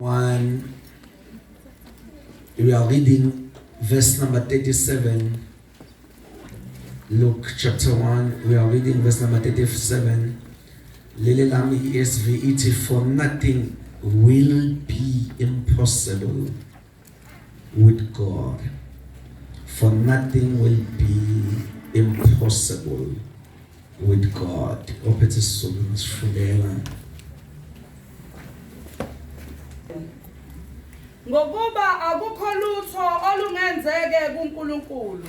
1, we are reading verse number 37. Luke chapter 1, we are reading verse number 37. Leli lami ESV ithi, "For nothing will be impossible with God." For nothing will be impossible with God. Ophethe isiZulu sifundela. Ngokuba akukho lutho olungenzeke kuNkulunkulu.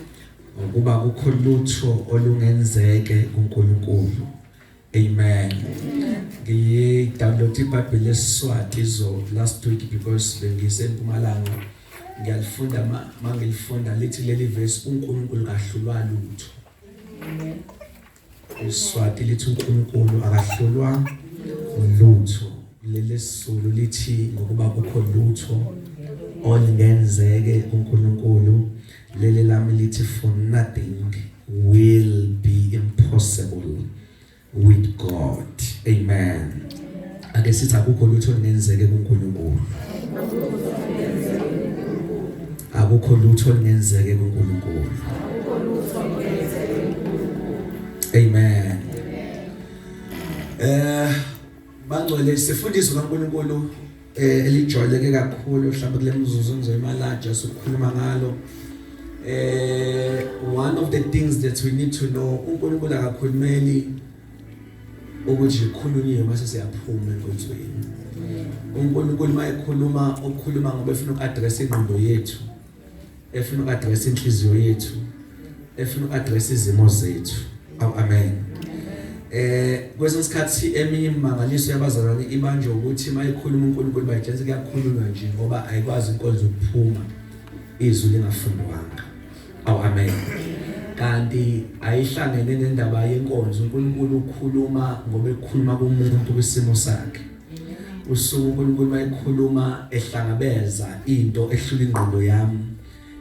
Ngokuba akukho lutho olungenzeke kuNkulunkulu. Amen. Ngiyi-download iBhayibheli lesiSwati izolo, last week, because bengisempumalanga. Ngiyalifunda, mangilifunda lithi leli verse, uNkulunkulu kahlulwa lutho. IsiSwati lithi uNkulunkulu akahlulwa lutho. Leli siZulu lithi ngokuba kukho lutho olungenzeke kuNkulunkulu. Leli lami lithi, "For nothing will be impossible with God." Amen. Ake sithi, akukho lutho olungenzeke kuNkulunkulu. Akukho lutho olungenzeke kuNkulunkulu. Amen. Bangcwele, sifundiso kaNkulunkulu elijwayeleke kakhulu mhlawumbe kule mzuzu ngizoyimalaja sokukhuluma ngalo. One of the things that we need to know, uNkulunkulu akakhulumeli ukuthi ikhulunyiwe mase siyaphuma enkonzweni. UNkulunkulu mayekhuluma, ukukhuluma ngoba efuna uku-address ingqondo yethu, efuna uku-address inhliziyo yethu, efuna uku-address izimo zethu. Aw, amen. Kwesinye isikhathi eminye imangaliso yabazalwane ibanjwe ukuthi mayikhuluma uNkulunkulu bayitshenze kuyakhulunywa nje, ngoba ayikwazi inkonzo ukuphuma izwi lingafundwanga. Aw, amen. Kanti ayihlangene nendaba yenkonzo. uNkulunkulu ukhuluma ngoba ekhuluma kumuntu kwisimo sakhe. Usuku uNkulunkulu mayekhuluma ehlangabeza into ehlula ingqondo yami,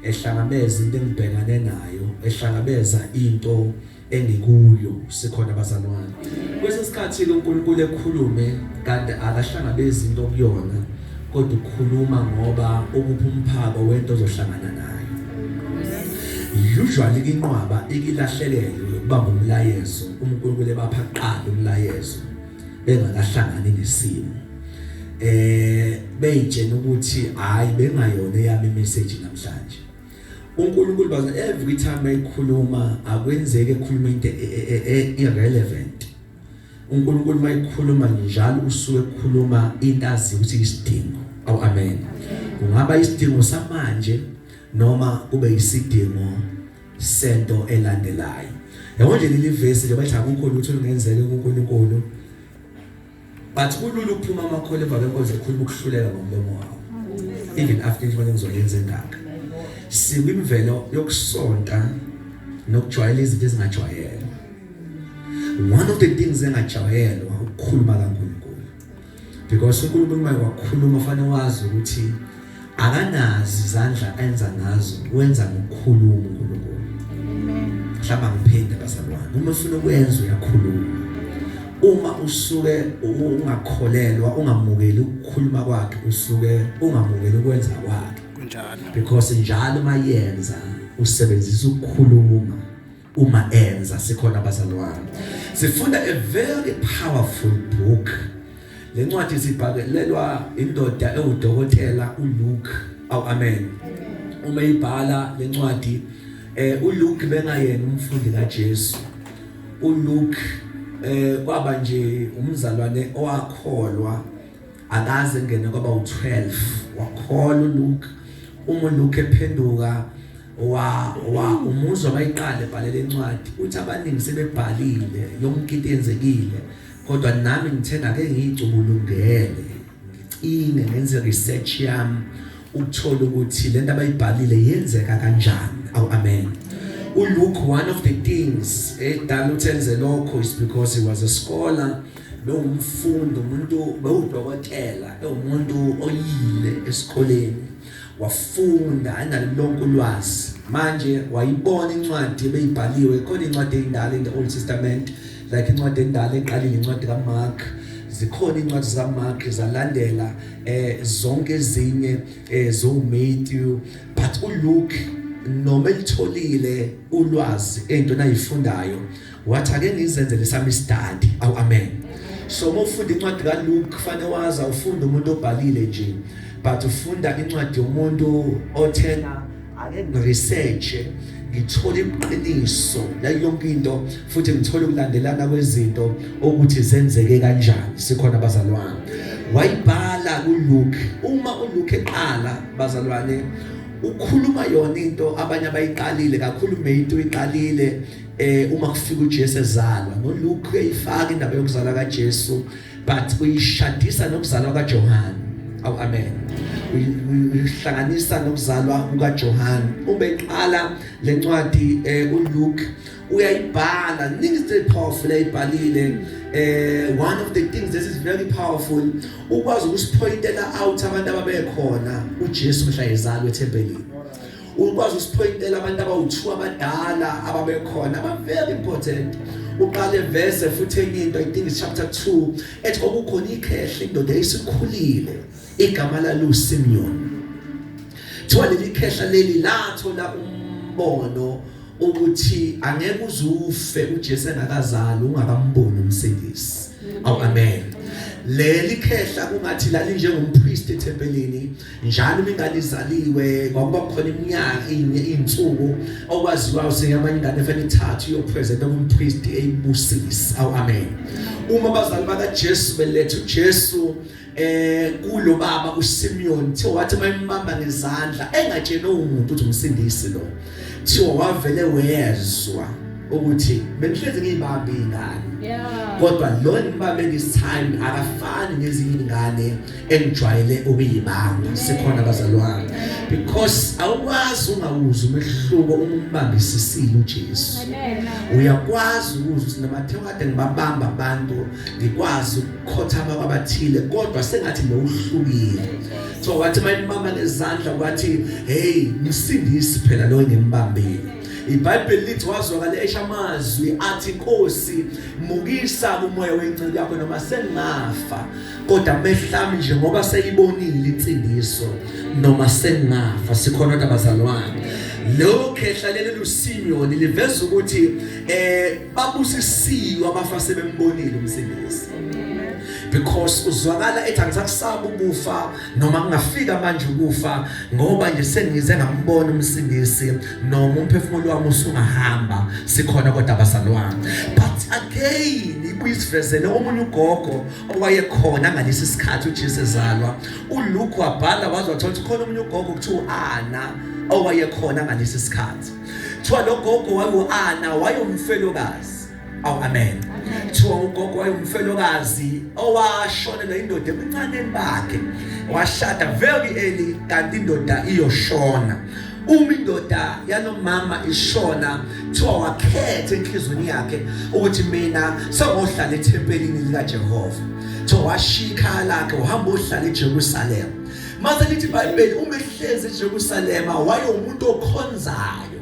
ehlangabeza into engibhekane nayo, ehlangabeza into engikuyo. Sikhona, bazalwane? Kwesinye isikhathi uNkulunkulu ekhulume kanti akahlangabezi into kuyona, kodwa ukukhuluma ngoba ukupha umphako wento ozohlangana nayo. Usually inqwaba ikilahlekele ukubamba umlayezo, uNkulunkulu ebapha kuqala umlayezo bengakahlangani nesimo, beyitshena ukuthi hayi, bengayona eyami message namhlanje. uNkulunkulu baza every time ekhuluma, akwenzeke ekhuluma into irrelevant. uNkulunkulu mayikhuluma njalo usuke ekhuluma into azi ukuthi isidingo. Aw, amen. Kungaba isidingo samanje noma kube isidingo sento elandelayo. Yabo nje leli verse nje, bathi akukho lutho olungenzeka kuNkulunkulu, but kulula ukuphuma amakhola emva kwenkonzo ekhuluma ukuhluleka ngomlomo wawo, even after nje manje ngizoyenza engaka. Sikwimvelo yokusonta nokujwayela izinto ezingajwayelwa. One of the things engajwayelwa ukukhuluma kaNkulunkulu, because uNkulunkulu uma wakhuluma fanele wazi ukuthi akanazi izandla enza ngazo, wenza ngokukhuluma uNkulunkulu. Mhlawumbe ngiphinde, bazalwane, uma ufuna ukwenza uyakhuluma. Uma usuke ungakholelwa, ungamukeli ukukhuluma kwakhe, usuke ungamukeli ukwenza kwakhe. Kunjalo. Because njalo mayenza usebenzisa ukukhuluma uma enza. Sikhona, bazalwane? Sifunda a very powerful book. Lencwadi sibhalelwa indoda ewudokotela uLuke. Aw, amen. Uma ibhala lencwadi, uLuke bengayena umfundi kaJesu. uLuke kwaba nje umzalwane owakholwa, akaze ngene kwaba u12, wakholwa uLuke. Uma uLuke ephenduka wa umuzwa bayiqale bhalela incwadi, uthi abaningi sebebhalile yonke into eyenzekile, kodwa nami ngithe ake ngiyicubulungele, ngicine ngenze research yami ukuthola ukuthi lento abayibhalile yenzeka kanjani. Aw, amen. uLuke, one of the things edala ukuthi enze lokho is because he was a scholar, bewumfundi, umuntu bewudokotela, ewumuntu oyile esikoleni, wafunda, analo lonke ulwazi. Manje wayibona incwadi ebeyibhaliwe khona, incwadi eyindala in the Old Testament, like incwadi endala eqalile, incwadi kaMark. Zikhona incwadi zikaMark, zalandela zonke ezinye zo Matthew, but uLuke noma elitholile ulwazi into nayifundayo, wathi ake ngizenzele sami study. Awu, amen. So uma ufunda incwadi kaLuke, kufanele wazi awufunda umuntu obhalile nje, but ufunda incwadi yomuntu othena ake ngiresearch, ngithole iqiniso la yonke into, futhi ngithole ukulandelana kwezinto ukuthi zenzeke kanjani. Sikhona, bazalwane? Wayibhala kuLuke. Uma uLuke eqala, bazalwane, ukhuluma yona into abanye abayiqalile kakhulu. Matthew iqalile uma kufika uJesu ezalwa, noLuke uyayifaka indaba yokuzalwa kaJesu, but uyishadisa nokuzalwa kaJohane. Awu, amen. Uyihlanganisa nokuzalwa kukaJohane. Uma eqala lencwadi uLuke uyayibhala ningi izinto powerful ayibhalile. One of the things that is very powerful, ukwazi ukusipointela out abantu ababekhona uJesu mhla ezalwa ethempelini. Ukwazi ukusipointela abantu abawu2 abadala ababekhona, aba very important. Uqale verse futhi enye into, I think it's chapter 2, ethi kwakukhona ikhehle, indoda esikhulile, igama lalo Simeon. Thiwa leli khehla leli lathola umbono ukuthi angeke uzufe uJesu engakazali, ungakamboni umsindisi. Awu, amen. Leli khehla kungathi lalinjengompriest ethempelini. Njalo uma ingane izaliwe, kwakuba khona iminyaka, insuku okwaziwayo seyamanye ingane efanele ithathu iyopresenta kumpriest eyibusisa. Awu, amen. Uma abazali bakaJesu beletha uJesu kulo baba uSimeon, thiwa wathi mayimbamba ngezandla engatsheni umuntu ukuthi umsindisi lo, thiwa wavele wezwa ukuthi bengihlezi ngiyibamba ingane, kodwa lo ngibambe this time akafani nezinye ingane engijwayele ukuyibamba. Sikhona, bazalwane? Because awukwazi ungawuzi umehluko uma umbambisisile uJesu. Uyakwazi ukuzwa ukuthi noma kade ngibabamba abantu, ngikwazi ukukhothama kwabathile, kodwa sengathi lo uhlukile. So wathi mayimbamba ngezandla, wathi, "Hey, msindisi phela lo ngimbambile." IBhayibheli lithi wazwakala esha amazwi athi, "Inkosi, mukisa umoya wenceku yakho, noma sengafa, kodwa mehlami nje ngoba seyibonile insindiso, noma sengafa." Sikhona kodwa, bazalwane? Lo khehla leli luSimeon liveza ukuthi babusisiwe abafa sebembonile umsindisi, because uzwakala ethi, "Angisakusaba ukufa noma kungafika manje ukufa, ngoba nje sengize ngambona umsindisi, noma umphefumulo wami usungahamba." Sikhona kodwa, abazalwane? But again ibuye isivezele omunye ugogo owayekhona ngalesi sikhathi uJesu ezalwa. uLuke wabhala waze wathola ukuthi khona omunye ugogo kuthiwa uAna owayekhona ngalesi sikhathi. Kuthiwa lo gogo wayu-Ana wayumfelokazi. Awu, amen. Kuthiwa ugogo wayumfelokazi owashonelwa indoda ebuncaneni bakhe. Washada very early, kanti indoda iyoshona. Uma indoda yalomama ishona, kuthiwa wakhetha enhlizweni yakhe ukuthi mina sengohlala ethempelini likaJehova. Kuthiwa washiya ikhaya lakhe, wahamba ohlala eJerusalem. Mase lithi iBhayibheli, uma ehlezi eJerusalema, wayewumuntu okhonzayo.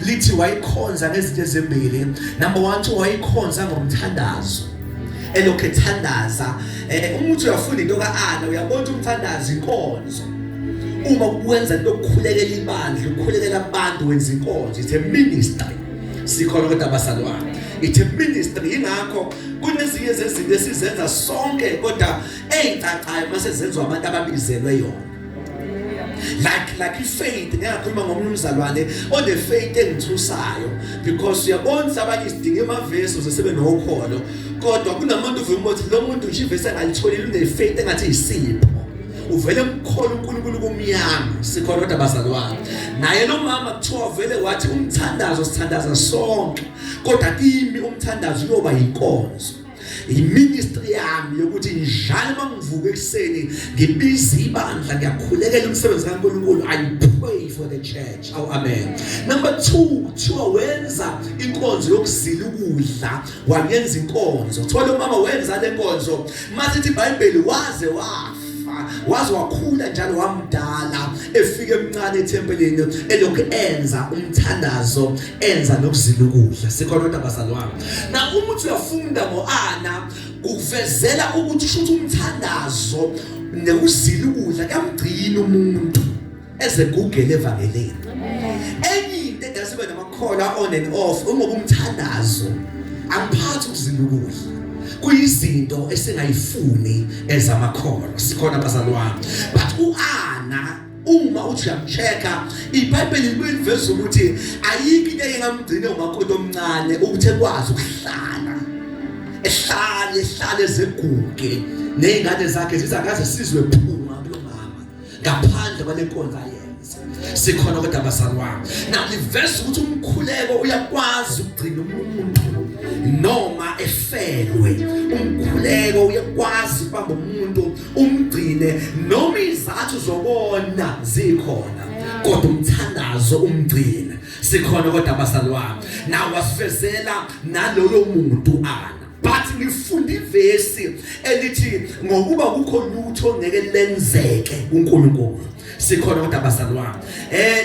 Lithi wayikhonza ngezinto ezimbili. Number 1, wayikhonza ngomthandazo, elokhu ethandaza. Uma uthi uyafunda into kaAna, uyabona ukuthi umthandazo inkonzo. Uma kuwenza into okukhulekela ibandla, ukukhulekela abantu, wenza inkonzo. It's a ministry. Sikhona kodwa, abazalwane? It's a ministry. Ingakho kunezinye zezinto esizenza sonke, kodwa ezicacayo mase zenziwa abantu ababizelwe yona, like ifaith. Ngiyakhuluma ngomunye umzalwane one faith engithusayo, because uyabona abanye sidinga emavesi ukuze sibe nokholo, kodwa kunamuntu uvuma ukuthi lo muntu nje ivesi angalitholile, une faith engathi isipho, uvele mkholo uNkulunkulu kumnyama. Sikhona kodwa, bazalwane? Naye lo mama kuthiwa vele wathi, "Umthandazo sithandaza sonke, kodwa kimi umthandazo uyoba inkonzo, iministry yami yokuthi njalo mangivuka ekuseni ngibiza ibandla, ngiyakhulekela umsebenzi kaNkulunkulu. I pray for the church." Oh, amen. Number 2, kuthiwa wenza inkonzo yokuzila ukudla, wayenza inkonzo. Kuthiwa lo mama wenza le nkonzo, masithi iBhayibheli waze wafa. Waze wakhula njalo wamdala, efika emncane ethempelini, elokhu enza umthandazo, enza nokuzila ukudla. Sikhona kodwa bazalwane? Na uma uthi uyafunda ngoAna, kukuvezela ukuthi usho ukuthi umthandazo nokuzila ukudla kuyamgcina umuntu ezegugele evangelini. Enye into edala sibe namakholwa on and off ungoba umthandazo angiphathi ukuzila ukudla kuyizinto esingayifuni ezamakholwa. Sikhona bazalwane? But uAna, uma uthi uyamchecka, iBhayibheli libuye liveza ukuthi ayikho into engamgcina umakoti omncane ukuthi ekwazi ukuhlala, ehlale ehlale zeguge nezingane zakhe zithi akaze sizwe phuma kulo mama ngaphandle kwale nkonzo ayenza. Sikhona kodwa bazalwane? Na liveza ukuthi umkhuleko uyakwazi ukugcina umuntu noma efelwe. Umkhuleko uyakwazi ukubamba umuntu, umgcine noma izathu zokona zikhona, kodwa umthandazo umgcine. Sikhona kodwa bazalwane? Na wasivezela naloyo muntu ana, but ngifunda ivesi elithi ngokuba kukho lutho ngeke lenzeke kuNkulunkulu. Sikhona kodwa bazalwane?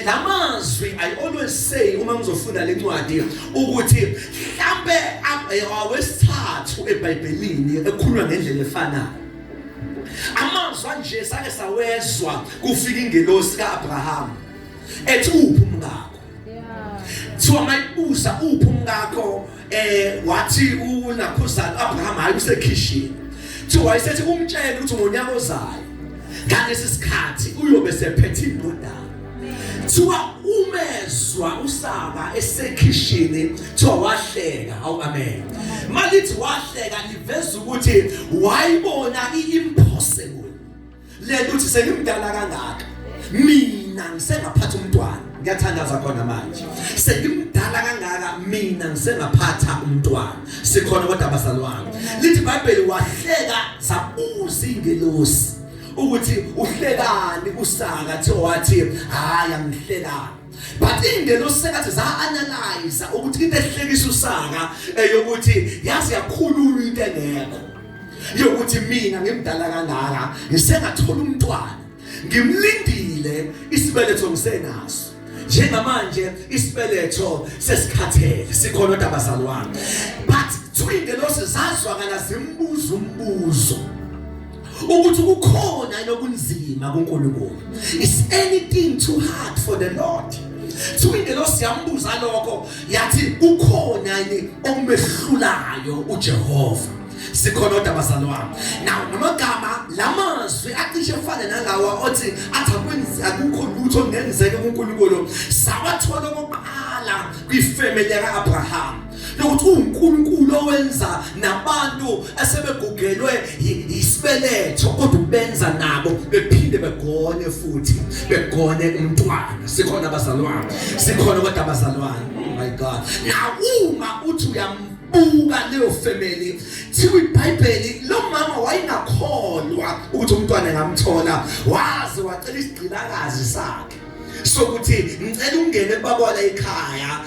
Lamazwi, I always say uma ngizofunda lencwadi ukuthi mhlambe awesithathu eBhayibhelini ekhulunywa ngendlela efanayo. Amazwi anje sake sawezwa kufika ingelosi kaAbraham ethi, "Uphi umngakho?" Thiwa mayibuza, "Uphi umngakho?" Wathi unakhuzana Abraham, "Hayi, usekhishini." Thiwa wayesethi umtshele ukuthi ngonyaka ozayo ngalesi sikhathi uyobe sephethe indodana. Thiwa umezwa uSara esekhishini, thiwa wahleka. Awu amen. Malithi wahleka, liveza ukuthi wayibona i-impossible lento, uthi sengimdala kangaka mina ngisengaphatha umntwana. Ngiyathandaza khona manje, sengimdala kangaka mina ngisengaphatha umntwana. Sikhona kodwa bazalwane? Lithi iBhayibheli wahleka. Zabuza ingelosi ukuthi uhlekani uSara. Thiwa wathi, "Hayi, angihlekani." But ingelosi sengathi za-analyze ukuthi into ehlekisa uSara eyokuthi yazi yakhululwa into engekho, yokuthi mina ngimdala kangaka ngisengathola umntwana, ngimlindile, isibeletho ngisenaso, njengamanje isibeletho sesikhathele. Sikhona kodwa bazalwane? But ingelosi zazwakala zimbuza umbuzo ukuthi kukhona inokunzima kuNkulunkulu? Is anything too hard for the Lord? Thiwa ingelosi yambuza lokho, yathi kukhona yini okumehlulayo uJehova? Sikhona kodwa bazalwane? Now namagama lamazwi acishe efane nalawa othi athi akwenzi, akukho lutho ongenzeke kuNkulunkulu, sawathola okokuqala kwifamily kaAbraham, lokuthi uNkulunkulu owenza nabantu asebegugelwe isibeletho kodwa ubenza nabo bephinde begone futhi, begone umntwana. Sikhona bazalwane? Sikhona kodwa bazalwane? Oh my God. Now uma uthi uyambuka leyo family, thiwa iBhayibheli lo mama wayengakholwa ukuthi umntwana engamthola, waze wacela isigqilakazi sakhe sokuthi ngicela ungene kubabona ekhaya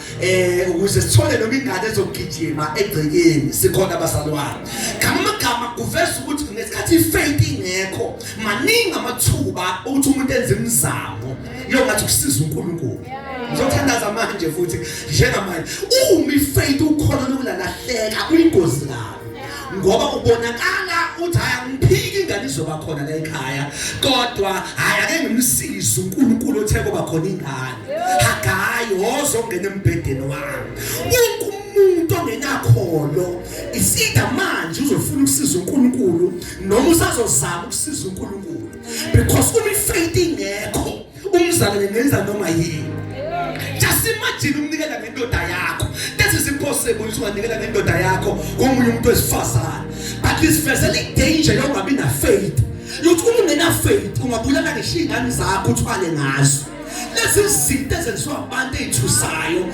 ukuze sithole noma ingane ezogijima egcekeni. Sikhona bazalwane? Ngamagama kuveza ukuthi ngesikhathi ifaith ingekho, maningi amathuba ukuthi umuntu enze imizamo yongathi ukusiza uNkulunkulu. Ngizothandaza manje futhi njengamanje. Uma ifaith, ukhona lokulalahleka, kuyingozi kabi, ngoba ubonakala uthi, "Hayi, angiphiki, ingane izoba khona la ekhaya, kodwa hayi, ake ngimsize uNkulunkulu othe kuba khona ingane." Hagayi wozongena embhedeni wami. Wonke umuntu ongenakholo isida manje uzofuna ukusiza uNkulunkulu noma usazozama ukusiza uNkulunkulu, because uma ifaith ingekho, umzalwane ngenza noma yini. Just imagine umnikela ngendoda yakho. That is impossible ukuthi unganikela ngendoda yakho komunye umuntu wesifazane, but isivezela idanger yokungabi na faith, yokuthi uma ungena faith ungabulala ngisho iy'ngane zakho, uthwale ngazo. Lezi zinto ezenziwa abantu ey'thusayo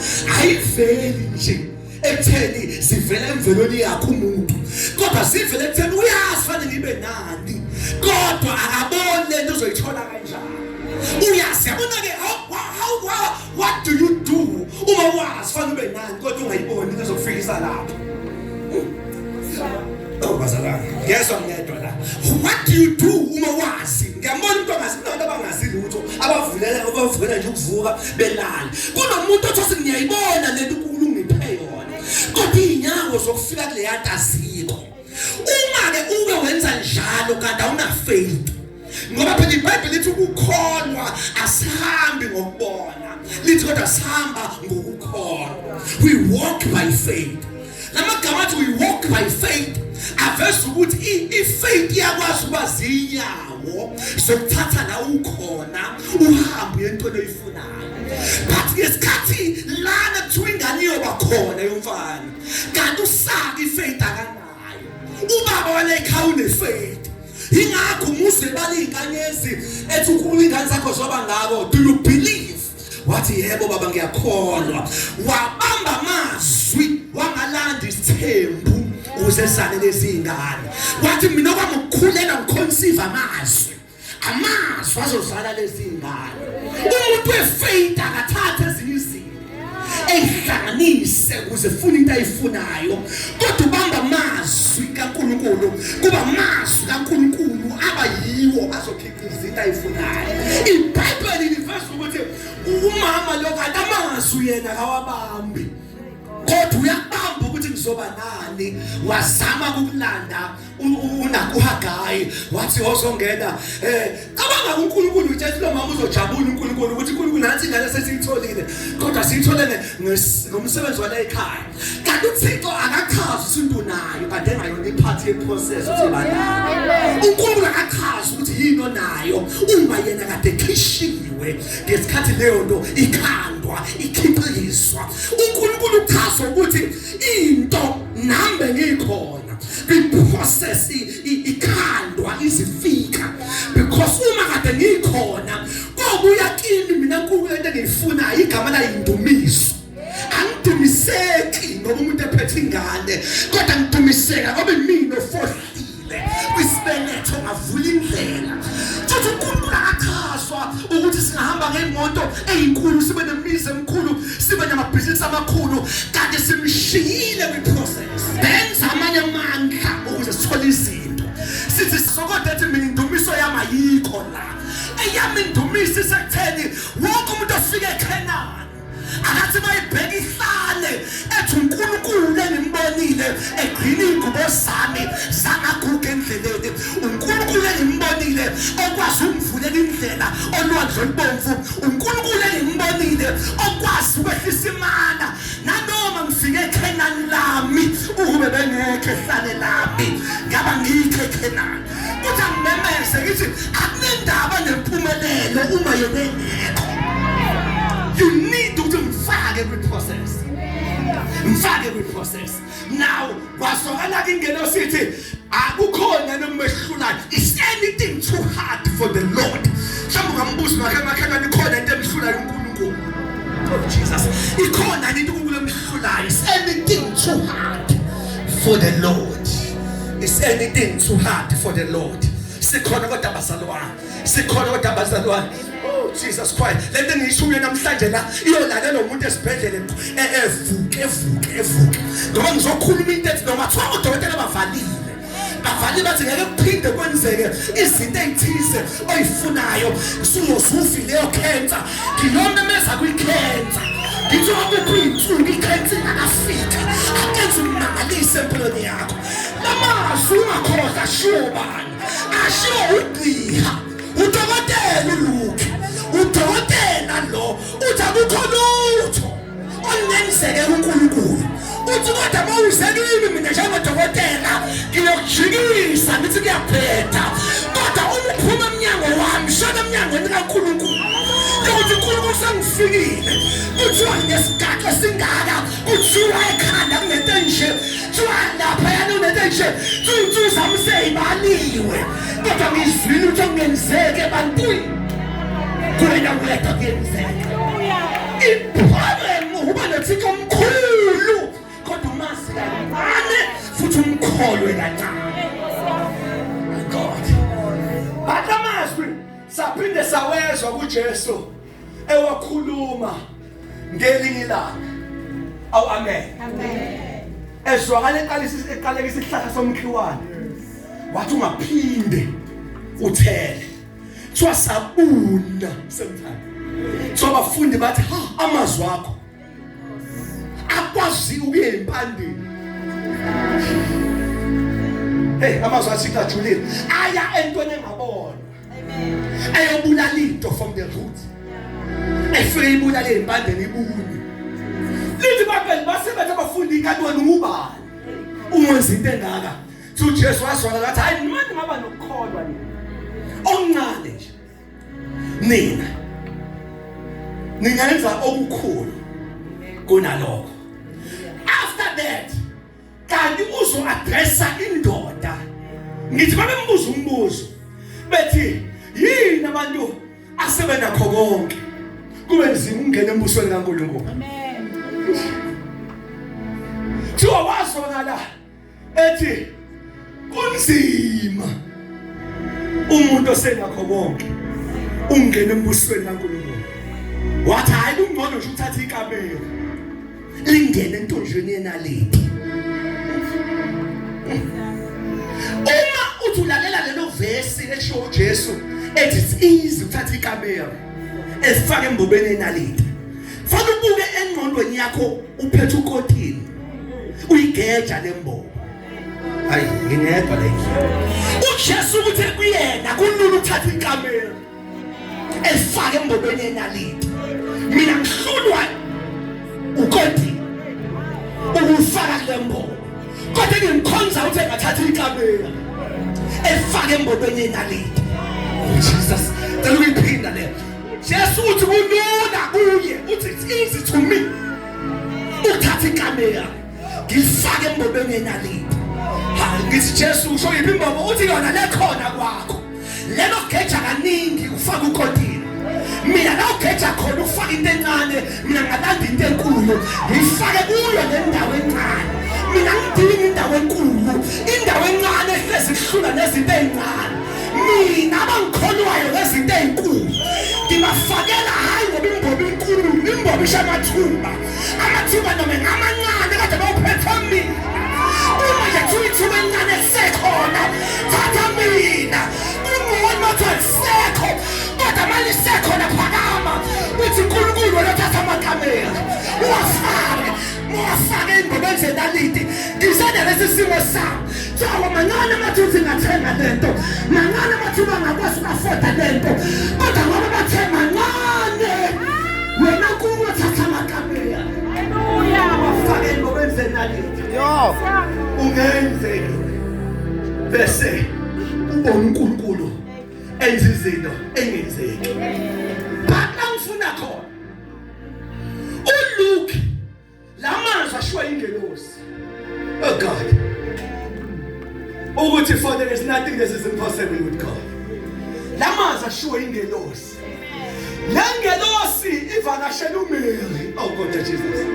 ayiveli nje ekutheni zivela emvelweni yakhe umuntu, kodwa zivele ekutheni uyazi fanele ibe nani, kodwa akaboni lento uzoyithola kanjani. Uyazi, yabona-ke, how, what do you do uma wazi fanele ube nani kodwa ungayiboni into ezokufikisa lapho? Oh bazalwane, ngezwa ngedwa la. What do What do you do uma wazi? Ngiyambona umuntu ongazi, kunabantu abangazi lutho, abavulela abavukela nje ukuvuka belala. Kunomuntu othi ngiyayibona lento uNkulunkulu ungiphe yona, kodwa izinyawo zokufika kuleya nto azikho. Uma ke uke wenza njalo kanti awuna faith, ngoba phela iBhayibheli lithi ukukholwa asihambi ngokubona, lithi kodwa sihamba ngokukholwa. We walk by faith. Lamagama athi we walk by faith aveza ukuthi i-faith iyakwazi ukuba zinyawo zokuthatha la ukhona uhambe entweni oyifunayo. But ngesikhathi lana kuthiwa ingane iyoba khona yomfana, kanti usaka i-faith akanayo. Ubaba wale ekhaya une-faith, ingakho umuze bala izinkanyezi ethi ukhuluma ingane zakho zoba ngako. Do you believe? Wathi yebo baba ngiyakholwa. Wabamba amazwi, wangalanda isithembu ukuze sale lezi ingane. Wathi mina kwami ukukhulela ngiconceive amazwi, amazwi azozala lezi ingane. Umuntu wefaith akathathe ezinye izinto eyihlanganise ukuze funa into ayifunayo, kodwa ubamba amazwi kaNkuluNkulu, kuba amazwi kaNkuluNkulu aba yiwo azokhiqiza into ayifunayo. IBhayibheli liveza ukuthi umama lo kanti amazwi yena akawabambi, kodwa uyakubamba ukuthi ngizoba nani. Wazama ukulanda unakuHagayi, wathi ozongena. Cabanga uNkulunkulu utshela lo mama uzojabula uNkulunkulu ukuthi uNkulunkulu nansi ingane sesiyitholile, kodwa siyitholele ngomsebenzi wala ekhaya. Kanti uThixo akachazi ukuthi into unayo kanti engayona iphathi yeprocess ukuthi banayo. uNkulunkulu akachazi ukuthi yini onayo uma yena kade ekhishiwe ngesikhathi leyo nto ikhandwa ikhiqizwa. uNkulunkulu uchaza ukuthi into nambe ngikhona kwi-process ikhandwa izifika, because uma kade ngikhona kobuya kimi mina nkulu into engiyifunayo igama layo indumiso. Angidumiseki ngoba umuntu ephethe ingane, kodwa ngidumiseka ngoba imina ofohlile kwisibeletho ngavula indlela. Futhi uNkulunkulu akachazwa ukuthi singahamba ngemoto eyinkulu, sibe nemizi emikhulu, sibe namabhizinisi amakhulu, kanti simshiyile kwi-process. Benza amanye amandla ukuze sithole izinto. Sithi sokodwa ethi mina indumiso yami ayikho la, eyami indumiso isekutheni wonke umuntu ofike eKhenani akathi bayibheka ihlale ethi uNkulunkulu engimbonile egcina iy'ngubo zami zangaguga endleleni, uNkulunkulu engimbonile okwazi ukungivulela indlela olwandle olubomvu, uNkulunkulu engimbonile okwazi ukwehlisa imana nanoma ngifike eKhenani lami, ukube bengekho ehlane lami ngaba ngikho eKhenani. Kuthi angimemeze ngithi akunendaba nempumelelo uma yena engekho. You need ukuthi ngifake kwi-process, ngifake kwi-process. Now kwasokala ke ingelosi ithi akukhona nomehlulayo. Is anything too hard for the Lord? Mhlawumbe ungambuza makhe makhelwane, ikhona into emhlulayo uNkulunkulu? Oh Jesus, ikhona into uNkulunkulu emhlulayo? Is anything too hard for the Lord? Is anything too hard for the Lord? Sikhona kodwa bazalwane, sikhona kodwa bazalwane. Oh Jesus Christ, lento engiyishuye namhlanje la iyolalela umuntu esibhedlela evuke evuke evuke, ngoba ngizokhuluma into ethi noma kuthiwa odokotela bavalile, bavalile bathi ngeke kuphinde kwenzeke izinto ey'thize oyifunayo, usuyozufi leyo cancer. Ngiyomemeza kwi-cancer ngithi akukho iy'nsuku i-cancer ingakafika, akenze umangalise empilweni yakho. Lamazwi ungakhohlwa ashiwo bani? Ashiwo ugqiha udokotela uLuke. Udokotela lo uthi akukho lutho olungenzeke kuNkulunkulu, uthi kodwa uma uze kimi mina njengodokotela ngiyokujikisa ngithi kuyabheda, kodwa uma uphuma emnyango wami shona emnyangweni kaNkulunkulu yokuthi uNkulunkulu sengifikile. Kuthiwa nginesigaxa esingaka, kuthiwa ekhanda kunento enje, kuthiwa laphayana unento enje, kuthiwa zami seyibaliwe, kodwa ngizwile ukuthi okungenzeki ebantwini kuwena wedwa kuyenzeka. Iproblem uba noThixo omkhulu kodwa umazi kancane futhi umkholwe kancane. My God, bathi amazwi saphinde sawezwa kuJesu ewakhuluma ngelinye ilanga. Awu amen, amen. Ezwakala eqalisa eqaleka isihlahla somkhiwane, wathi ungaphinde Uthele. Kuthiwa sabuna semthanda. So abafundi bathi ha amazwi akho akwazi ukuya empandeni. Hey, amazwi athi kajulile aya entweni engabonwa. Amen. Ayobulala into from the root. Efike ibulale empandeni ibune. Lithi babheli basebenza abafundi kanti wena ungubani? Ungenza into engaka. So uJesu wazwakala wathi hayi noma ningaba nokukholwa nina. Okuncane nje. Nina ningenza okukhulu kunalokho. After that kanti uzo addressa indoda. Ngithi babembuza umbuzo bethi yini abantu asebenakho konke kube nzima ukungena embusweni kaNkulunkulu. Amen. Kuthiwa wazwakala ethi kunzima umuntu osenakho konke ungena embusweni kaNkulunkulu. Wathi hayi kungcono nje uthathe ikamelo lingene entonjweni yenaliti. Uma uthi ulalela lelo vesi esho uJesu ethi it's easy ukuthatha ikamelo elifake embobeni yenaliti, fanele ubuke engqondweni yakho uphethe ukotini uyigeja lembobo. Hayi ngingedwa la endlini. UJesu ukuthi kuyena kulula ukuthatha ikamelo elifake embobeni yenaliti, mina ngihlulwa ukotini ukufaka kule mbobo, kodwa engimkhonza uthi engathatha ikamelo elifake embobeni yenaliti. Oh Jesus, cela ukuyiphinda le. Jesu uthi kulula kuye, uthi it's easy to me ukuthatha ikamera ngilifake embobeni yenaliti. Ha, ngithi Jesu usho yiphi imbobo? Uthi yona lekhona kwakho lelo geja kaningi ufaka ukotini, mina la ugeja khona ufaka into encane, mina ngalanda into enkulu ngiyifake kuyo le ndawo encane. Mina ngidinga indawo enkulu, indawo encane ehlezi ihlula nezinto ezincane. Mina abangikholwayo ngezinto ezinkulu ngibafakela, hayi ngoba imbobo inkulu, imbobo isha amathuba, amathuba noma ngamancane kodwa bawuphethe mina. Uma nje kuthiwa ithuba elincane lisekhona, thatha mina. Kungcono mathiwa lisekho, kodwa uma lisekhona phakama uthi uNkulunkulu wena thatha amakamela uwafake, uwafake ey'ngobeni zenaliti. Ngisanda lesi simo sami, kuthiwa mancane amathuba ngathenga lento, mancane amathuba ngakwazi uku-afforda lento, kodwa ngoba bathe mancane wena kuwo thatha amakamela. Hallelujah. Wafake ey'ngobeni zenaliti. Yo. Ungenzeki bese ubona uNkulunkulu enza izinto engenzeki. But la ngifuna khona uLuke lamazwi ashiwa ingelosi, oh God, ukuthi for there is nothing that is impossible with God. Lamazwi ashiwa ingelosi, le ngelosi ivakashela uMary. Oh God Jesus,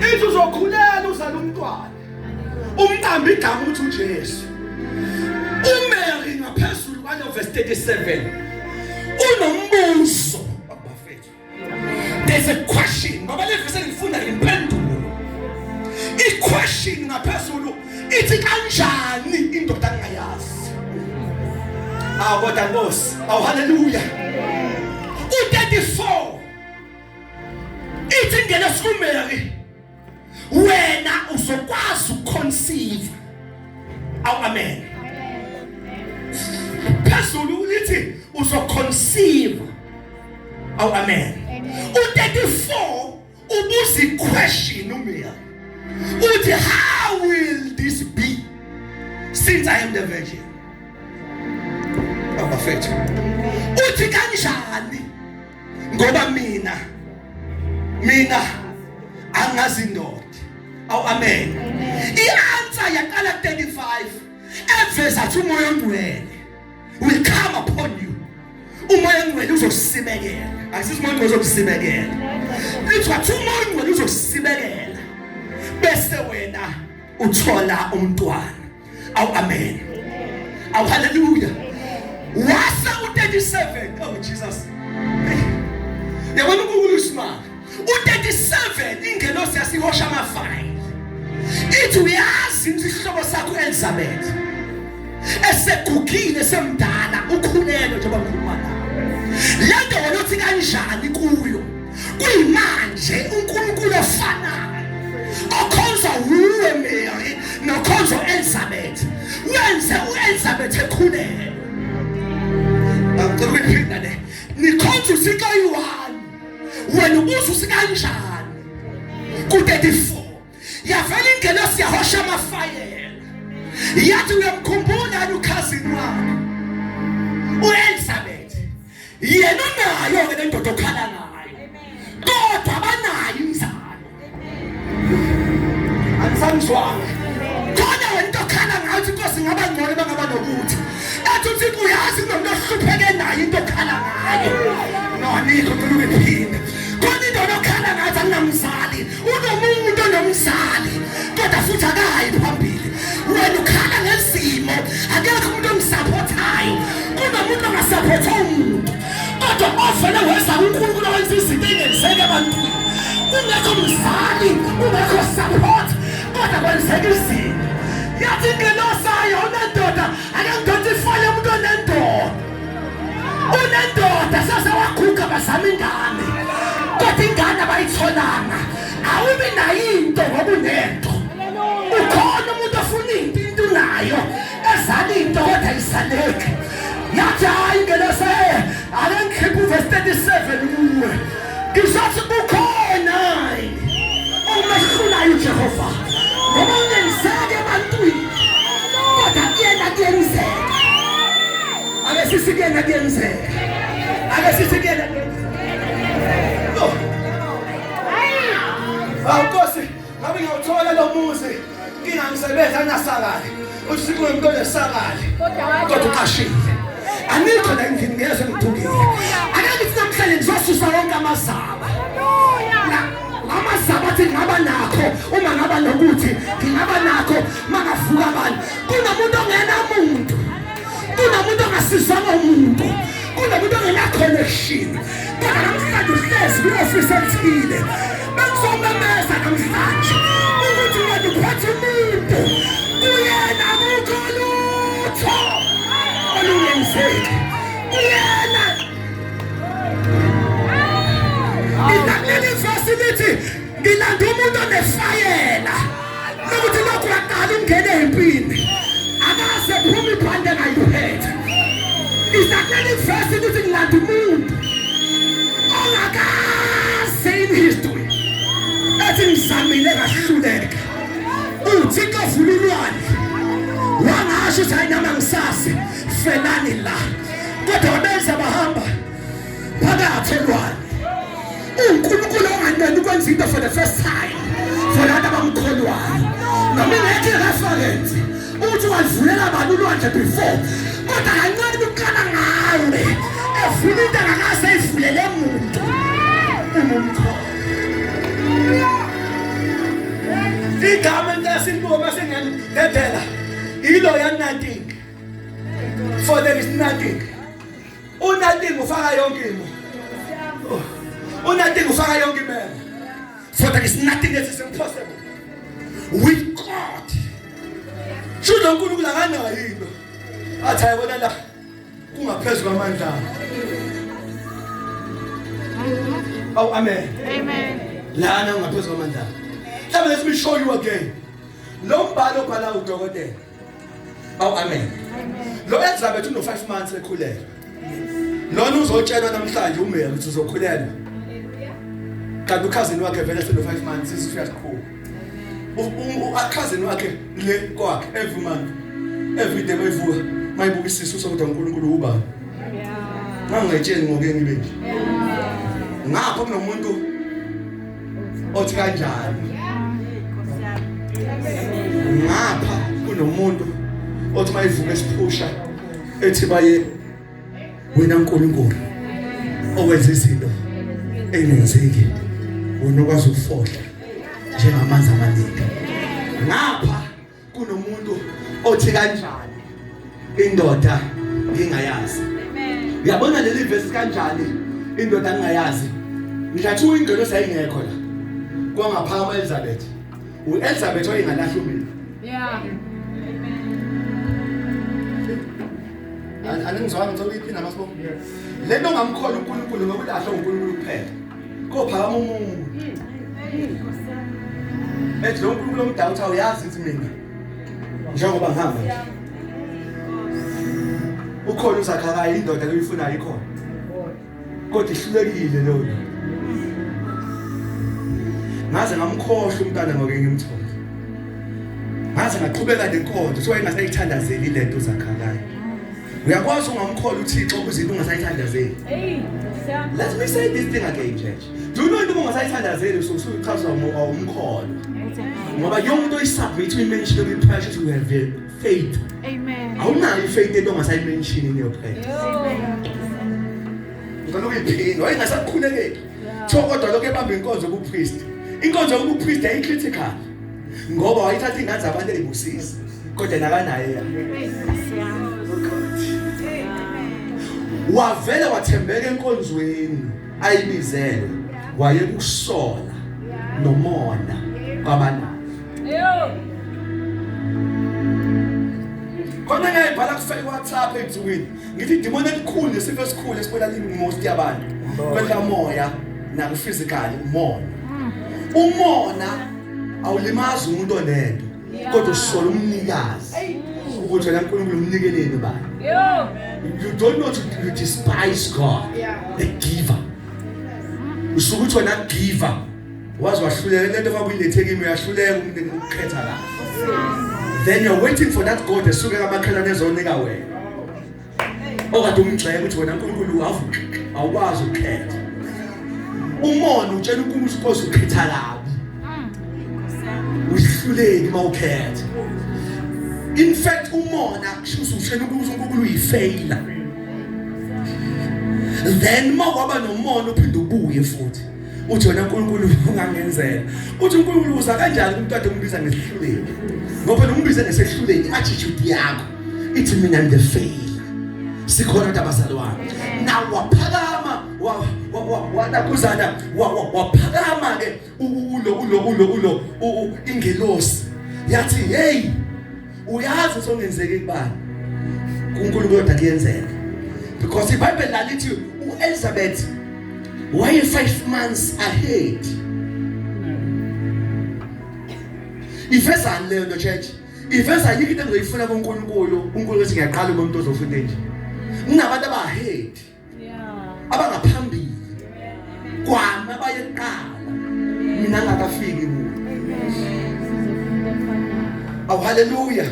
ithi uzokhulela uzala umntwana, umqamba igama uthi uJesu. uMary ngaphezulu kwalo verse 37 unombuzo bafethu. There's a question, ngoba le verse engifunda impendulo. I-question ngaphezulu ithi kanjani indoda angayazi? Ah kodwa Nkosi, awu haleluya. U34 ithi ingelosi kuMary, wena uzokwazi ukuconceive. Awu amen. Phezulu lithi uzoconceive. Awu amen. U34 ubuza iquestion uMary, uthi how will this be since I am the virgin? Abafethu, uthi kanjani ngoba mina angazi indoda? Awu amen. I-answer yaqala 35 eveza athi uMoya oNgcwele will come upon you, uMoya oNgcwele uzosibekela. Akusithi uMoya oNgcwele uzokusibekela, lithi wathi uMoya oNgcwele uzosibekela bese wena uthola umntwana. Awu amen, awu haleluya. Wase u37, oh Jesus, yabona uNkulunkulu usimanga. U37 ingelosi yasihosha amafayili, ithi uyazi isihlobo sakho Elizabeth Esegugile semdala ukhulelwe njengoba ngikhuluma nawe. Lento wena uthi kanjani kuyo? Kuyimanje uNkulunkulu ofanayo okhonza wuwe Mary nokhonza uElizabeth wenze uElizabeth ekhulelwe. Angicela ukuyiphinda le. Nikhonza uThixo oyi-one. Wena ubuza uthi kanjani? Ku-34 yavela ingelosi yahosha amafayela yathi uyamkhumbula yini ukhazini wakho uElizabeth yena unayo ke lendoda okhala ngayo kodwa abanayo inzalo angisangizwanga khona wena into okhala ngayo uthi inkosi ingaba ngcono bangaba nokuthi ethi uthi uyazi kunomuntu ohlupheke nayo into okhala ngayo no anikho cela ukuyiphinda khona into okhala ngayo anginamzali unomuntu onomzali kodwa futhi akayi phambili wena ukhala ngezimo akekho umuntu omsupportayo kunomuntu ongasupportwa umuntu kodwa ovele weza uNkulunkulu owenza izinto engenzeki ebantwini kungekho mzali kungekho support kodwa kwenzeka izinto yathi ingelosi ayo unendoda ake ngidonse ifale umuntu onendoda unendoda sase waguga bazama ingane kodwa ingane abayitholanga awubi nayo into ngoba unento ukhona umuntu ofuna into into unayo ezala into kodwa ayisaleki yathi hayi ingelosi ake ngikhiphe uvesi 37 kuwe ngizothi kukhona omehlulayo uJehova ngoba ungenzeki ebantwini kodwa kuyena kuyenzeka ake sithi kuyena kuyenzeka ake sithi kuyena kuyenzeka Awu Nkosi, ngabe ngiyawuthola lo muzi inkinga ngisebenza anasakale uthi kunomuntu onesakale kodwa uqashile anikho la endlini ngezwe ngithukile ake ngithi namhlanje ngizosusa wonke amazaba lamazaba athi ngingaba nakho uma ngaba nokuthi ngingaba nakho mangavuka abantu kunomuntu ongenamuntu kunomuntu ongasizwanga umuntu kunomuntu ongena-connection kodwa namhlanje uhlezi kwi-ofisi ethile bengizomemeza namhlanje ukuthi wena uphethe umuntu kuyena akukho lutho olungenzeki kuyena Kuleli vesi lithi ngilanda umuntu onefayela lokuthi lokhu aqala ungene empini akaze phuma ibhande engayiphethe Isakuleli vesi lithi ngilanda umuntu ongakaze in history ethi ngizamile ngahluleka uThixo vula ulwandle wangasho ukuthi hayi nami angisazi felani la kodwa wabenza bahamba phakathi elwandle uNkulunkulu onganqeni ukwenza into for the first time for laba abamkholwayo noma ingekho ireference uthi wavulela abantu ulwandle before kodwa kancane uqala ngawe evula into angakaze ayivulele muntu umumkholwa Igama entasilibuka masengiyalidedela ilo ya nothing for there is nothing Unothing ufaka yonke imo. Unothing ufaka yonke imemo. For there is nothing that is impossible with God. Shudo uNkulunkulu akanayo into. Athi ayibona la kungaphezulu kwamandla. Oh amen. Amen. Lana ungaphezulu kwamandla. Mhlawumbe let me show you again. Lo mbhalo obhala udokotela. Awu amen. Lo Elizabeth uno 5 months ekhulelwe. Lona uzotshelwa namhlanje uMary ukuthi uzokhulelwa. Kanti ukhazini wakhe vele seno 5 months isisu uyasiqhuba. Ukhazini wakhe le kwakhe every month. Every day mayivuka mayibuka isisu sokuthi uNkulunkulu ubani. Ngangayitsheli ngoke ngibe nje. Ngapha kunomuntu othi kanjani ngapha kunomuntu othi mayivuka esiphusha ethi baye wena uNkulunkulu owenza izinto engenzeki wena okwazi ukufohla njengamanzi amaningi ngapha kunomuntu othi kanjani indoda ngingayazi uyabona leli verse kanjani indoda ngingayazi ngisho ingelosi ayingekho la kwangaphakama Elizabeth uElizabeth wayengalahla umina yeah. Aningizwanga, ngicela uyiphinda masibo. Lento ngamkhola uNkulunkulu ngokulahlwa uNkulunkulu kuphela. Kophakama umuntu. Ethi lo uNkulunkulu omdala uthi awuyazi ukuthi mina njengoba ngihamba nje. Ukhona uZakhariya, indoda leyifunayo ikhona. Kodwa ihlulekile leyo nto. Ngaze ngamkhohlwa umntwana ngoke ngimthole. Ngaze ngaqhubeka nenkonzo, so engasayithandazeli lento uZakhariya. Uyakwazi ungamkhola uThixo kuzinto ungasayithandazeli. Hey, Let me say this thing again, church. Do you know into ungasayithandazeli usuchaza umkholo. Ngoba yonke into oyisubmit uyimention kwi-pressure to have faith. Amen. Awunayo ifaith into ongasayimention in your prayer. Amen. Ngicela ukuyiphinda, wayengasakhulekeli. Kuthiwa kodwa lokho ebamba inkonzo yobupriest. Inkonzo yobupriest yayicritical. Ngoba wayithatha ingane zabantu eyibusisa. Kodwa nakanaye yena. Wavele wathembeka enkonzweni ayibizelwe. Wayekusola nomona kwabanayo. Khona ngiyayibhala ku WhatsApp ensukwini. Ngithi idimoni elikhulu nesifo esikhulu esibulala most yabantu. Kwehla moya na physical umona. Umona awulimazi umuntu onento kodwa usola umnikazi. Ukuthi wena uNkulunkulu umnikeleni bani. You don't know to, you despise God, the giver. Usuke uthi wena giver. Wazi wahluleka lento ofaka uyilethe kimi, uyahluleka ukukhetha kahle. Then you're waiting for that God esuke kamakhelwane ezonika wena. Okade umgxeka ukuthi wena uNkulunkulu avuka awukwazi ukukhetha. Umona utshela uNkulunkulu inkosi ukhetha kabi. Uhluleki mawukhetha. In fact umona kusho utshela ukuthi uNkulunkulu uyifailure. Then mawaba nomona uphinde ubuye futhi. Uthi wena uNkulunkulu ungangenzela. Uthi uNkulunkulu uza kanjani umuntu ade umbiza ngesihluleki? Ngoba phela umbize ngesehluleki attitude yakho ithi mina I'm the failure. Sikhona kodwa abazalwane. Now waphakama wanakuzana waphakama ke ulo ulo ulo ulo ingelosi yathi hey uyazi songenzeka kubani kuNkulunkulu kodwa kuyenzeka, because iBhayibheli lalithi uElizabeth waye 5 months ahead. Ivezani leyo nto, church? Iveza yikho into engizoyifuna kuNkulunkulu. uNkulunkulu ethi ngiyaqala umuntu ozofunda nje kunabantu abahead abangaphambili kwami, abaye kuqala mina ngakafiki kuwo. Awu, haleluya!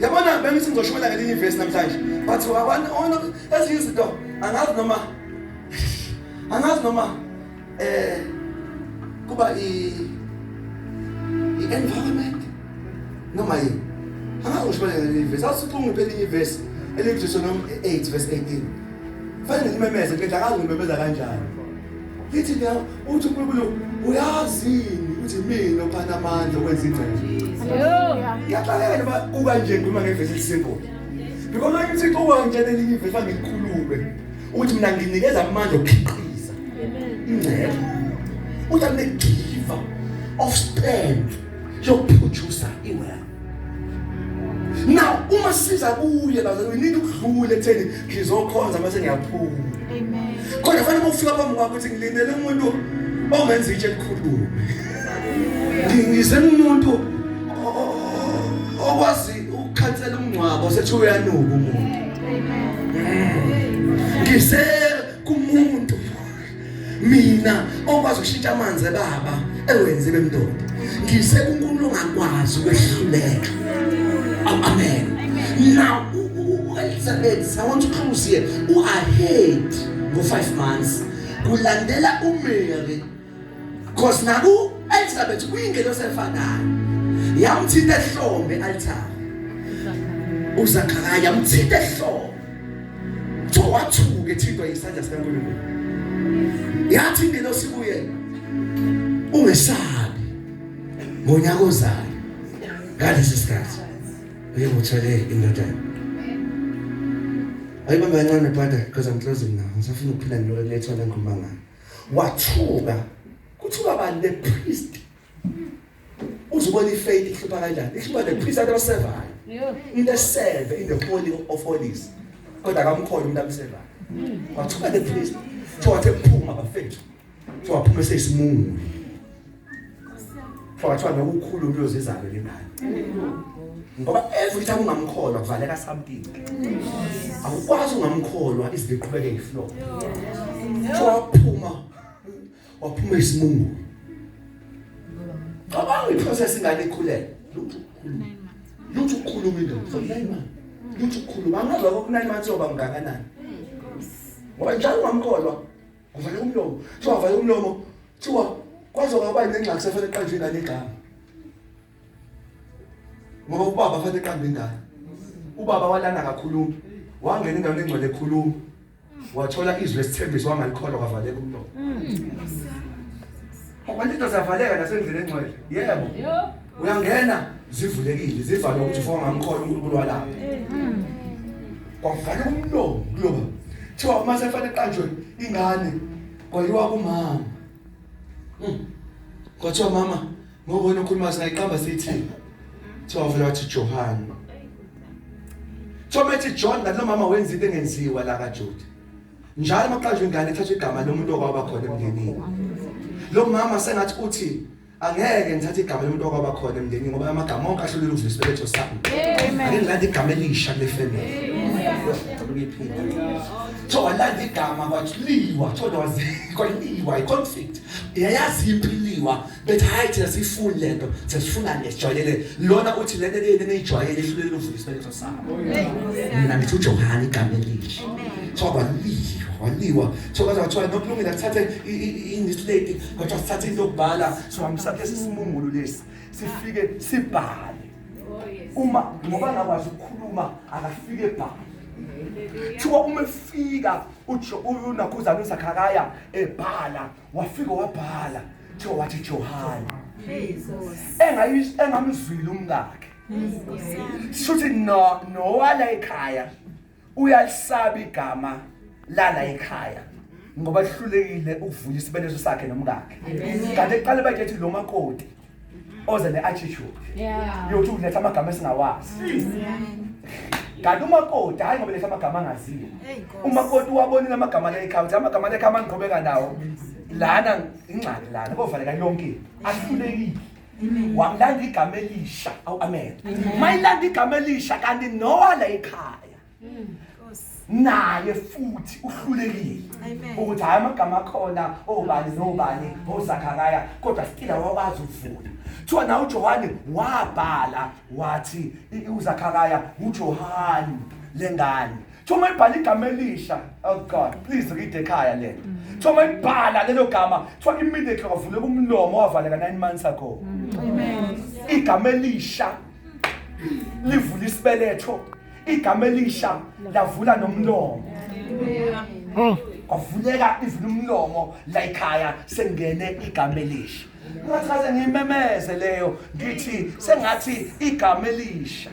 Yabona, bengithi ngizoshumayela ngelinye ivesi namhlanje, but wabona ezinye izinto angazi noma kuba i i-environment noma yini. Angazi ngishumayela ngelinye ivesi. Awusithi ungiphe elinye ivesi eliku-Deuteronomy 8 verse 18. Fanele ngimemeze ngendlela, angazi ngimemeza kanjani. Lithi la, uthi uNkulunkulu uyazini ukuthi mina ophana amandla okwenza ingcebo. Ngiyaxakeka noma kuka nje ngikhuluma ngevesi elisimple. Because when uThixo wangitshela elinye ivesi angilikhulume ukuthi mina nginikeza amandla okukhiqiza ingcebo. Uthi I'm the giver of strength yokuproduce iwealth. Now uma siza kuye la, we need ukudlula ekutheni ngizokhonza mase ngiyaphuma. Amen. Kodwa fanele uma ufika phambi kwakho uthi ngilindele umuntu ongenza itshe elikhulume. Ngize umuntu okwazi ukukhansela umngcwabo sethi uyanuka umuntu. Amen. Ngize kumuntu mina okwazi ukushintsha amanzi ebaba ewenze bemndoda. Ngize kuNkulunkulu ongakwazi ukwehluleka. Amen. Now Elizabeth, I want to close here. U-ahead ngo-5 months. Kulandela uMary. Because naku Elizabeth kuyingelosi efanayo. Yamthinta ehlombe altar. uZakhariya yamthinta ehlombe. Kuthiwa wathuka ethintwa isandla sikaNkulunkulu. Yathi ingelosi kuye, ungesabi, ngonyaka ozayo ngalesi sikhathi uye uthole indodana. Ayibambe kancane, brother, because I'm closing now. Ngisafuna ukuphila nalo lethwa lengikhuluma ngayo. Wathuka. Kuthuka bani? The priest. Uzubona ifaith ihlupha kanjani? Ihlupha the priest abasevayo. Into eseve in the holy of holies. Kodwa akamkhona umuntu amsevayo. Wathuka the priest. Kuthiwa wathi ephuma bafethu. Kuthiwa waphuma eseyisimungulu. Kuthiwa kwathiwa nokukhuluma uyozizalo le ngane. Ngoba every time ungamkholwa kuvaleka something. Awukwazi ungamkholwa izinto iqhubeke iflow. Kuthiwa waphuma waphuma isimungulu. Cabanga iprocess ingane ikhulele. Lutho ukukhuluma. Lutho ukukhuluma indoda. For 9 months. Lutho ukukhuluma. Angazi lokho 9 months yoba ngakanani. Ngoba njalo ungamkholwa kuvale umlomo. Kuthiwa vale umlomo. Kuthiwa kwaze kwaba nengxaki sefanele iqanjwe ingane igama. Ngoba ubaba fanele eqambe ingane. Ubaba walana kakhuluma. Wangena endaweni engcwele ekhuluma. Wathola izwi lesithembiso wangalikholwa kwavaleka umlomo. Ngoba into ziyavaleka nasendleleni engcwele. Yebo. Uyangena zivulekile zivalwe ukuthi ufika ngamkholwa uNkulunkulu walapha. Kwavaleka umlomo kuloba. Thiwa uma sefanele eqanjwe ingane kwayiwa kumama. Kwathiwa mama ngoba wena ukhuluma singayiqamba siyithini? Thiwa vele wathi Johan. Thiwa methi John kanti lo mama wenza into engenziwa la kaJuda. Njalo maqanjwe ingane ethathwa igama lomuntu okwaba khona emndenini. Lo mama sengathi uthi angeke ngithathe igama lomuntu okwaba khona emndenini ngoba amagama onke ahlulile ukuvula isibeletho sami. Ake ngilande igama elisha kule family. Ukuyiphinda. So walanda igama kwathiwa thola kwaliwa i-conflict. Iyayazi impiliwa bethi hayi thina sifuni lento sesifuna lesijwayele lona uthi lento leni niyijwayele ihlulele ukuvula isibeletho sami. Mina ngithi uJohane igama elisha. So kwaliwa kwaliwa so kwaze kwathiwa nokulungile kuthathe inislate kwathiwa sithathe into yokubhala so hambisa lesi simungulu lesi sifike sibhale uma ngoba angakwazi ukukhuluma akafike ebhale Thiwa uma efika uNakhuzana uZakhariya ebhala wafika wabhala thiwa wathi Johane engamzwile umkakhe shuthi no nowala ekhaya uyalisaba igama lala ekhaya ngoba lihlulekile ukuvula isibeletho sakhe nomkakhe kanti eqale bayethi lo makoti oze ne-attitude yokuthi uletha amagama esingawazi kanti umakoti hhayi ngoba letha amagama angaziwa umakoti uwabonile amagama la ekhaya ukuthi amagama la ekhaya mangiqhubeka nawo lana ingxaki lana kovaleka yonke into ahlulekile wamlanda igama elisha awu amen mayilanda igama elisha kanti nowa la ekhaya naye futhi uhlulekile ukuthi hayi amagama akhona obani nobani oZakhariya kodwa still awakwazi ukuvula kuthiwa nawe uJohane wabhala wathi uZakhariya uJohane lengane kuthiwa uma ibhala igama elisha oh God please read ekhaya lento kuthiwa uma ibhala lelo gama kuthiwa immediately kwavuleka umlomo wavaleka 9 months ago Amen. Igama elisha livula isibeletho igama elisha lavula nomlomo kwavuleka ivula umlomo la ekhaya sengene igama elisha ngathi kaze ngiyimemeze leyo ngithi sengathi igama elisha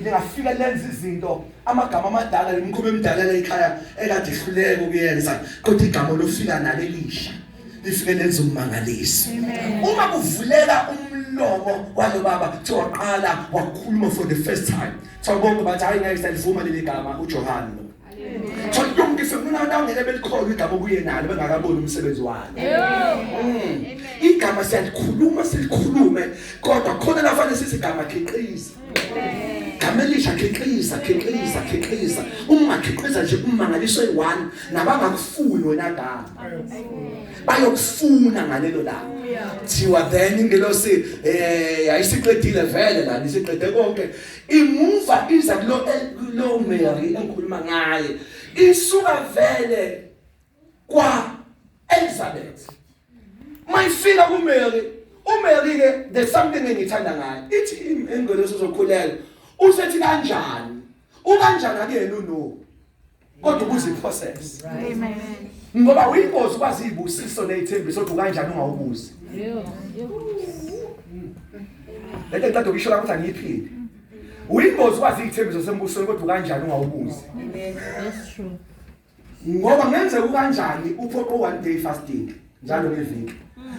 lingafika lenza izinto amagama amadala lemikhuba emidala la ekhaya ekade ihluleka ukuyenza kodwa igama lofika nalelisha lifike lenza ummangaliso uma kuvuleka umlomo walo baba kuthiwa waqala wakhuluma for the first time kuthiwa bonke bathi hayi ngeke salivuma leli gama uJohane lo kuthiwa yonke ifemuna ngeke belikholwa igama okuye nalo bengakaboni umsebenzi walo igama siyalikhuluma silikhulume kodwa khona la fanele sithi igama khiqiza gama elisha khiqiza khiqiza khiqiza uma ungakhiqiza nje ummangaliso eyi-one nabangakufuni wena gama bayokufuna ngalelo langa thiwa then ingelosi eh ayisiqedile vele la isiqede konke imuva iza kulo lo Mary engikhuluma ngaye isuka vele kwa Elizabeth mayifika ku Mary uMary ke there's something engithanda ngaye ithi ingelosi uzokhulelwa usethi kanjani ukanjani akuyena uno kodwa ubuza iprocess Amen. Ngoba uyingozi ukwazi izibusiso nezithembiso kodwa kanjani ungawubuzi lento ngicela ukusho la ukuthi angiyiphinde uyingozi ukwazi izithembiso sembusweni kodwa kanjani ungawubuzi That's true. Ngoba ngenzeka ukanjani uphoqa one day fasting njalo ngeviki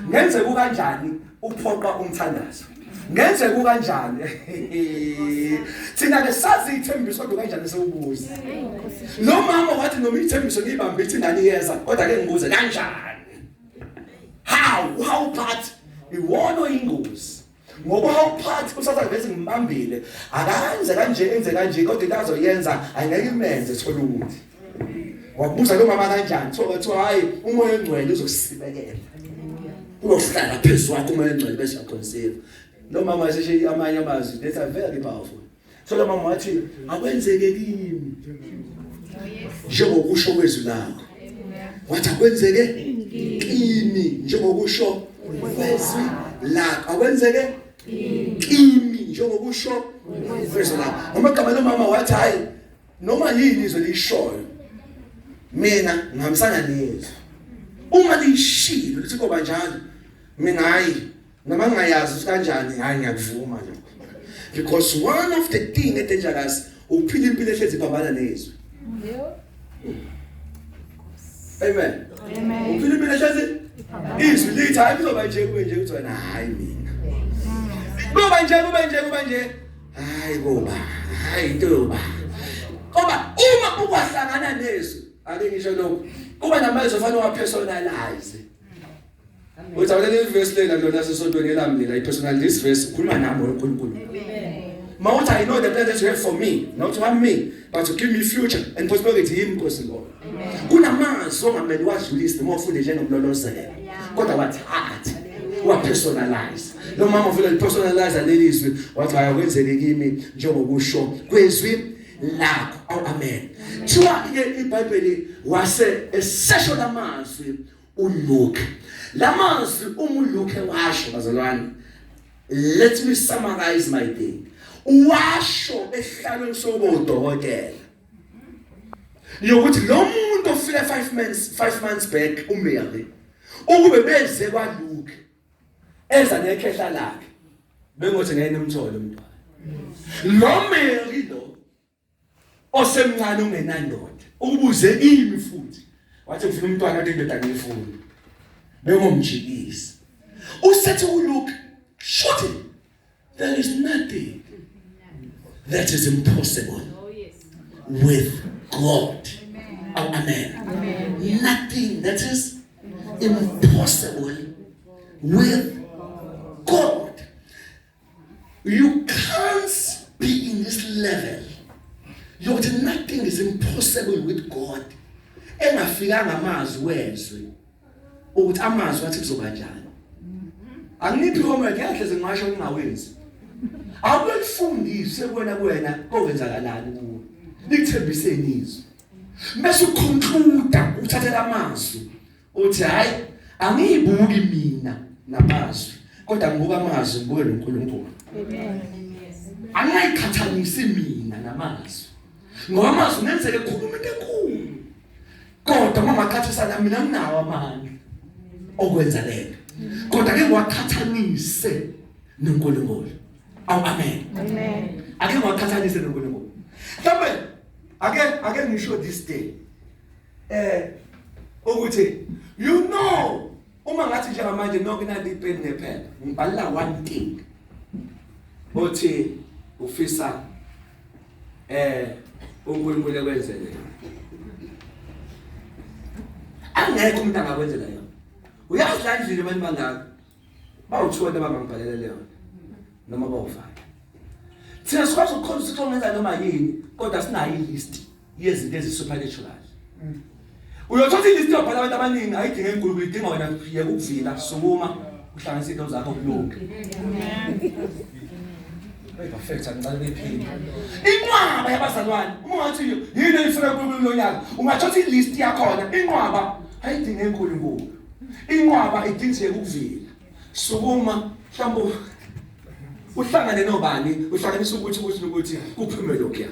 ngenzeka ukanjani uphoqa umthandazo Ngenzeka kanjani? Thina ke sazi ithembiso kodwa kanjani sewubuza. Lo mama wathi noma ithembiso ngiyibambe ithi ingane iyeza kodwa ke ngibuze kanjani? How part iwona ingozi. Ngoba how part usatha vese ngimbambile akanze kanje enze kanje kodwa into azoyenza angeke imenze thola ukuthi. Wabuza lo mama kanjani? So kwathiwa hayi umoya ongcwele uzokusibekela. Uyohlala phezulu kwakho umoya ongcwele bese uyaconceive. Lo mama seshe amanye amazwi that's a very powerful. So lo mama wathi akwenzeke kimi njengokusho kwezwi lakho. Wathi akwenzeke kimi njengokusho kwezwi lakho. Akwenzeke kimi njengokusho kwezwi lakho. Noma lo mama wathi hayi noma yini izwe liyishoyo mina ngihambisana nezwi. Uma liyishilo lithi koba njalo mina hayi noma ngingayazi ukuthi kanjani hayi ngiyakuvuma lokho. Because one of the thing edangerous ukuphila impilo ehlezi iphambana nezwi. Amen. Amen. Uphila impilo ehlezi izwi lithi hayi kuzoba nje kube nje kuthi wena hayi mina. Kuba nje kube nje kuba nje hayi kuba hayi into yoba. Ngoba uma ukwahlangana nezwi ake ngisho lokho kuba namazwi ofanele wapersonalize. Uthi awulele ivesi lena lona sesontweni elami lela ipersonal this verse ukhuluma nami uNkulunkulu. Mawuthi I know the plan that you have for me, not to harm me, but to give me future and prosperity yimi Nkosi Lord. Kunamazwi ongamele uwadlulise noma ufunde njengomlolozelo. Kodwa wathatha wapersonalize. Lo mama uvela personalize leli zwi wathi hayi akwenzeke kimi njengokusho kwezwi lakho. Oh amen. Thiwa ke iBhayibheli wase esesho lamazwi uLuke. Lamazwi uma uLuke washo bazalwane. Let me summarize my thing. Washo ehlalweni sobodokotela. Yokuthi lo muntu ofika 5 months back uMary ukube beze kwaLuke eza nekhehla lakhe bengothi ngeke nimthole umntwana. Lo Mary lo osemncane ungenandoda ukubuze kimi futhi wathi ngifuna umntwana kodwa indoda ngiyifuni bengomjikisa. Usethi uLuke shuthi there is nothing that is impossible with God. Oh, amen. Amen. Nothing that is impossible with God. You can't be in this level. Yokuthi nothing is impossible with God. Engafikanga amazwi wezwi ukuthi amazwi athi kuzoba njani. Anginiphi homework yahle zingasho ngingawenzi. Awukufundise kuwena kuwena kokwenzakalani kuwe. Likuthembiseni izwi. Bese uconclude uthathela amazwi uthi hayi angiyibuki mina namazwi kodwa ngibuka amazwi ngibuke noNkulunkulu. Amen. Angayiqhathanisi mina namazwi. Ngoba amazwi ngenzeke ekhuluma into enkulu. Kodwa uma ngaqhathisana mina nginawo amandla okwenza lento. Kodwa ke ngiwaqhathanise noNkulunkulu. Awu amen. Amen. Ake ngiwaqhathanise noNkulunkulu. Mhlawumbe ake ngisho this day. Ukuthi you know uma ngathi njengamanje nonke nandi ipeni nephepha ngibhala one thing. Othi ufisa uNkulunkulu ekwenzele. Angekho umuntu angakwenzela yona. Uyazi la endlini abantu bangaka. Bawu2 abangangibhalela leyo noma bawu5. Thina sikwazi ukukhonza uThixo ngenza noma yini kodwa sinayo ilist yezinto ezisupernatural. Uyothatha ilist yobhala abantu abaningi ayidinga enkulu idinga wena yeka ukuvila sukuma uhlanganise izinto zakho kulunge. Hey perfect angicela ukuyiphila. Inqwaba yabazalwane uma ungathi yini oyifuna kuNkulunkulu lonyaka ungathatha ilist yakhona inqwaba ayidinga enkulu. Inqwaba idinga ukuvila. Sukuma mhlawumbe uhlangane nobani uhlanganisa ukuthi ukuthi ukuthi kuphume lokho ya.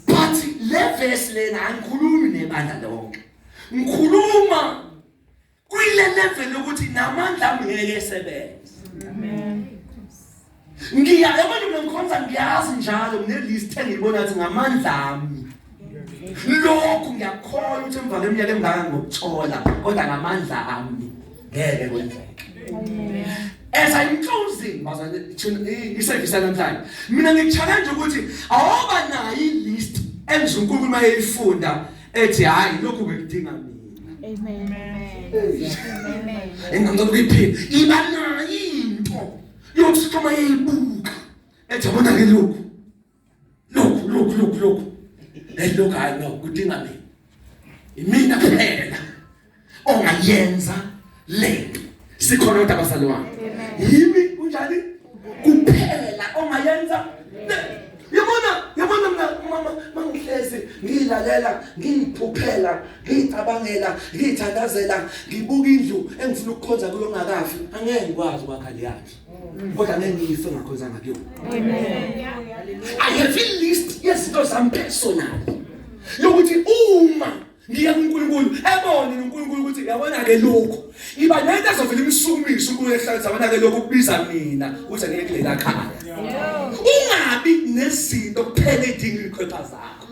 But le verse lena angikhulumi nebandla lonke. Ngikhuluma kule level ukuthi namandla ami ngeke esebenze. Amen. Ngiya yabona mina ngikhonza ngiyazi njalo ngine list engiyibona ukuthi ngamandla ami. Lokhu ngiyakholwa ukuthi emva kweminyaka emingaka ngokuthola kodwa ngamandla ami ngeke kwenzeke. As I'm closing, bazalwane, iservice namhlanje, mina ngikuchallenge ukuthi awoba nayo ilist enza uNkulunkulu mayeyifunda ethi hayi, lokhu ngikudinga mina. Amen. Amen. Engicela ukuyiphila. Iba nayo into yokuthi uma yeyibuka ethi yabona ke lokhu, lokhu, lokhu, lokhu, lokhu, lokhu, hayi, no, kudinga mina, imina kuphela ongayenza lento. Sikhona kodwa, bazalwane? Yimi kunjani kuphela ongayenza. Yabona mina, mama, mangihlezi ngilalela, ngiyiphuphela, ngiyicabangela, ngiyithandazela, ngibuka indlu engifuna ukukhonza kuyo ngakafi, angeke ngikwazi ukwakha leyandlu, kodwa ngeke ngife ngakhonzanga kuyona. Amen. I have a list yezinto zami personal yokuthi uma ngiya kuNkulunkulu, ebone noNkulunkulu ukuthi yabona ke lokhu, iba nento ezovela imsukumiso uNkulunkulu ehlalisa, yabona ke lokhu kubiza mina ukuthi angeke kulela khaya. Ungabi nezinto kuphela edinga izikhwepha zakho.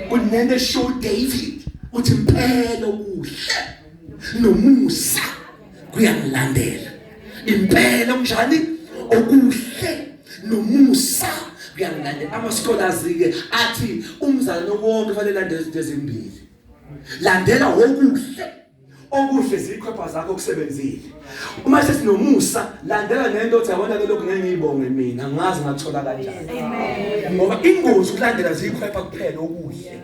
Kunento show David uthi impela okuhle nomusa kuyangilandela. Impela kunjani? Okuhle nomusa kuyangilandela. Ama scholars ke athi umzalwane wonke kufanele landele izinto ezimbili. Landela okuhle, okuhle zikhwepha zakho kusebenzile. Uma sesinomusa, landela nento othi yabona ke lokhu ngeke ngiyibonge mina, ngazi ngathola kanjani. Ngoba ingozi ukulandela zikhwepha kuphela okuhle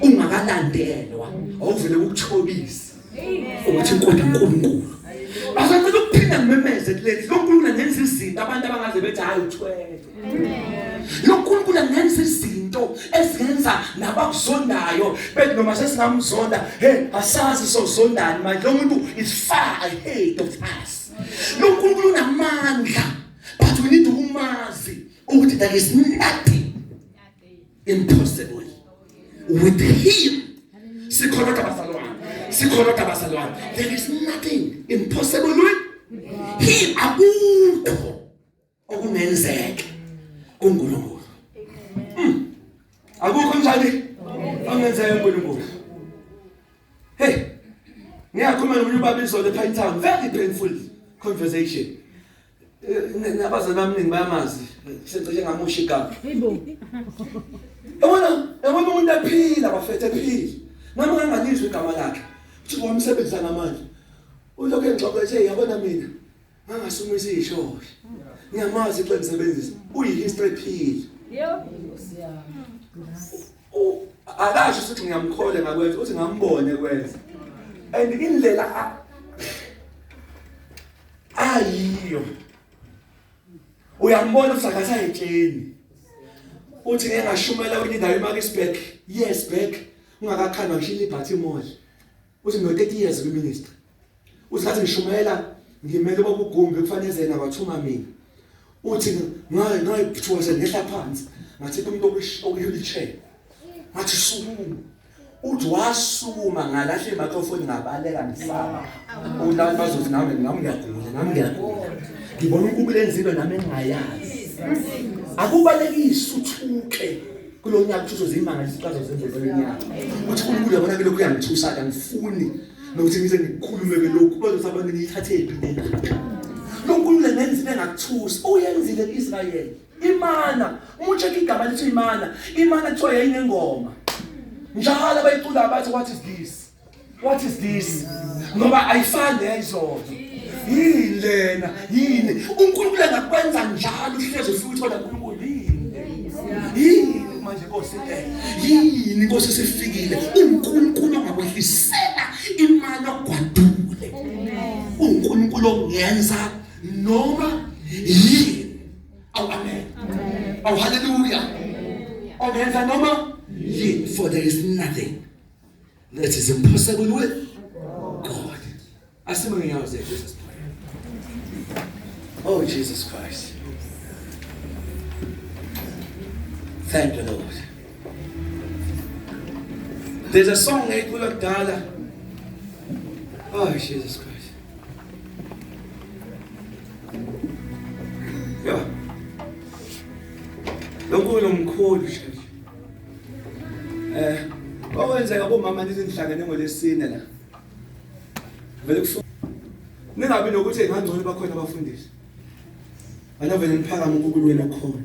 ungakalandelwa, awuvele ukuthobisa ukuthi inkosi uNkulunkulu. Bazocela ukuphinda ngimemeze kuleli lo Nkulunkulu angenza izinto abantu abangaze bethi hayi, uthwele. Lo Nkulunkulu angenza izinto ezingenza nabakuzondayo bethi noma sesingamzonda, hey, asazi sozondani manje, lo muntu is far ahead of us. Lo Nkulunkulu unamandla, but we need ukumazi ukuthi there is nothing impossible with him. Sikhona kodwa, bazalwane? Sikhona kodwa, bazalwane? There is nothing impossible with him. Akukho okungenzeka kuNkulunkulu. Akukho njani ongenzeka uNkulunkulu. Hey, ngiyakhuluma nomunye ubaba izolo ePinetown, very painful conversation. Nabazali bami ningi bayamazi, sengicishe ngamusha igama. Yabona umuntu ephila, bafethe, ephila, nami ngangalizwa igama lakhe, uthi wamsebenzisa ngamandla. Ulokhu engixoxe, yabona mina ngangasumisa ishosha, ngiyamazi xa ngisebenzisa, uyi-history ephila. Akasho ukuthi ngiyamkhola ngakwenza, uthi ngambone kwenza, and indlela ayiyo uyambona ukuthi akasayitsheni. Uthi ngeke ngashumela kwenye indawo eMaritzburg years back, ungakakhandwa ngisho iLiberty Mall. Uthi ngino 30 years kwiministry. Uthi ngathi ngishumayela, ngimele kwakugumbi kufanele yena wathuma mina. Uthi ngayiphuthuma sengehla phansi, ngathi umuntu okuyi-wheelchair, ngathi sukuma. Uthi wasukuma, ngalahla imicrophone, ngabaleka ngisaba ukuthi abantu bazothi nami ngiyagula, nami ngiyagula, ngibona uNkulunkulu enza into nami engingayazi. Akubalekisi uthuke kulo nyaka ukuthi uzozimangaliso iqhaza zenze kulo nyaka, uthi uNkulunkulu yabona ke lokhu uyangithusa, angifuni nokuthi ngize ngikhulume ke lokhu, bazothi abantu ngiyithathe phi lena. Lo Nkulunkulu engenza into engakuthusi. Uyenzile kuIsrayeli imana. Uma ucheck igama lithi imana, imana kuthiwa yayinengoma njalo abayicula, bathi, "What is this? What is this?" Ngoba ayifani leyizolo. Yini lena? Yini? UNkulunkulu angakwenza njalo, uhlezi ufika uthola uNkulunkulu, yini, yini manje Nkosi le? Yini Nkosi sifikile? uNkulunkulu ongakwehlisela imali ogwadule, uNkulunkulu ongenza noma yini. Awu amen, awu haleluya. Ongenza noma yini, for there is nothing that is impossible with God. Asime ngenyawo zethu, Jesus pray. Oh Jesus Christ, thank you Lord. There's a song eyiculwa kudala. Oh Jesus Christ. Yeah, lo Nkulunkulu mkhulu nje. Okwenzeka bomama nizinhlangene ngolesine la, vele kusuka ningabi nokuthi ngangcono, bakhona abafundisi. Anovele niphakame uNkulunkulu wenu okhona.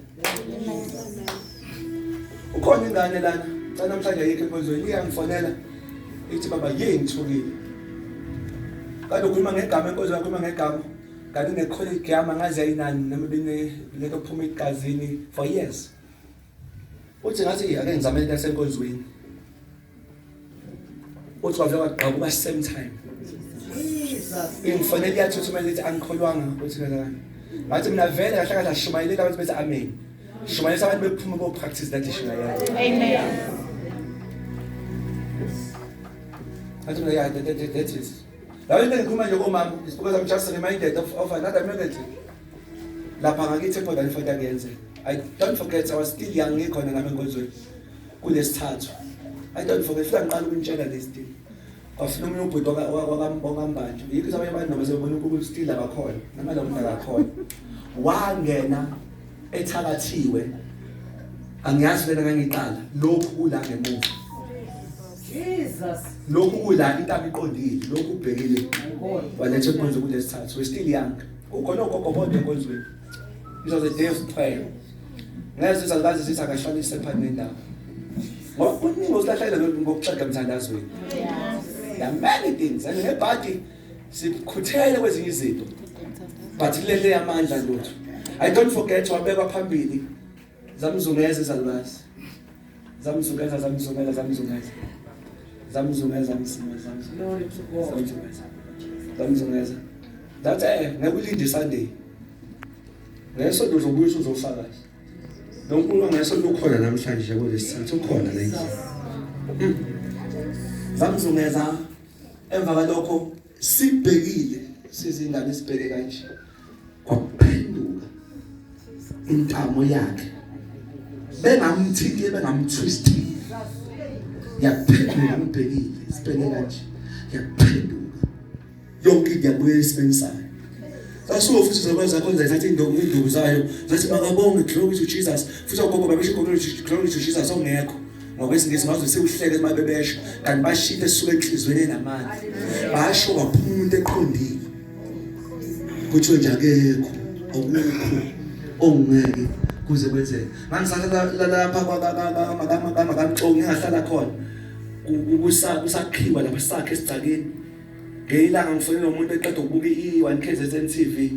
Ukhona ingane lana, cha namhlanje ayikho enkonzweni, iyangifonela ithi baba yini ngithukile. Kade ukhuluma ngegama enkonzweni, ukhuluma ngegama. Kanti ne-colleague yami angazi yayinani noma bine lento kuphuma egazini for years. Uthi ngathi ake ngizame into yasenkonzweni. Uthi wavele wagqabuka same time. Jesus. Ingifonela iyathuthumela ithi angikholwanga ukuthi kwenzakalani. Ngathi mina vele kahle kahle ashumayeleli abantu bethi amen. Shumayelisa abantu bephuma ko practice that ishumayela. Amen. Ngathi mina yeah that is. Lawo into engikhuluma nje komama is because I'm just reminded of another miracle. Lapha ngakithi eBhodani futhi akuyenzeka. I don't forget I was still young ngikhona nami enkonzweni kulesithathu. I don't forget futhi ngiqala ukunitshela this thing. Kwafuna omunye ubhuti wakambanje. Yikho abanye abantu noma sebebona ukuthi still abakhona noma lo muntu akakhona. Wangena ethakathiwe. Angiyazi lena ngangiqala lokhu kula ngemuva. Jesus. Lokhu kula intamo iqondile, lokhu ubhekile. Waletha enkonzo kulesithathu. We still young. Ukhona ogogo bodwa enkonzweni. It was a day of prayer. Ngeze izalukazi zithi akahlalise phakathi nendawo. Ngoba kuningi osilahlekela ngokuxega emthandazweni. There are many things and ngebhadi sikhuthele kwezinye izinto. But kulele yamandla lutho. I don't forget wabekwa phambili zamzungeza izalukazi. Zamzungeza zamzungeza zamzungeza. Zamzungeza zamzungeza Glory to God. zamzungeza. Zamzungeza. That's ngeke ulinde Sunday. Ngesonto uzobuya uzofakaza. Lo nkulumo ngesonto ukhona namhlanje kulesithathu ukhona la endlini. Zamzungeza emva kwalokho sibhekile sizingane sibheke kanje. Kwaphenduka intamo yakhe. Bengamthinti bengamtwisti. Yaphenduka ngibhekile sibheke kanje. Yaphenduka. Yonke into yabuya esimeni sayo. Sasuke futhi zokwenza konza ithatha induku induku zayo zathi makabonge glory to Jesus futhi ogogo babesho glory to Jesus ongekho ngokwesingisi ngaze sewuhleke uma bebesho kanti bashite esuke enhlizweni enamandla basho waphuma umuntu eqondile kuthiwe nje akekho okukho ongeke kuze kwenzeke ngangisala lapha kwakaMxongi ngingahlala khona kusakhiwa lapha sakhe esigcakeni. Ngelanga ngifonela umuntu eqeda ukubuka i-1 KZN TV.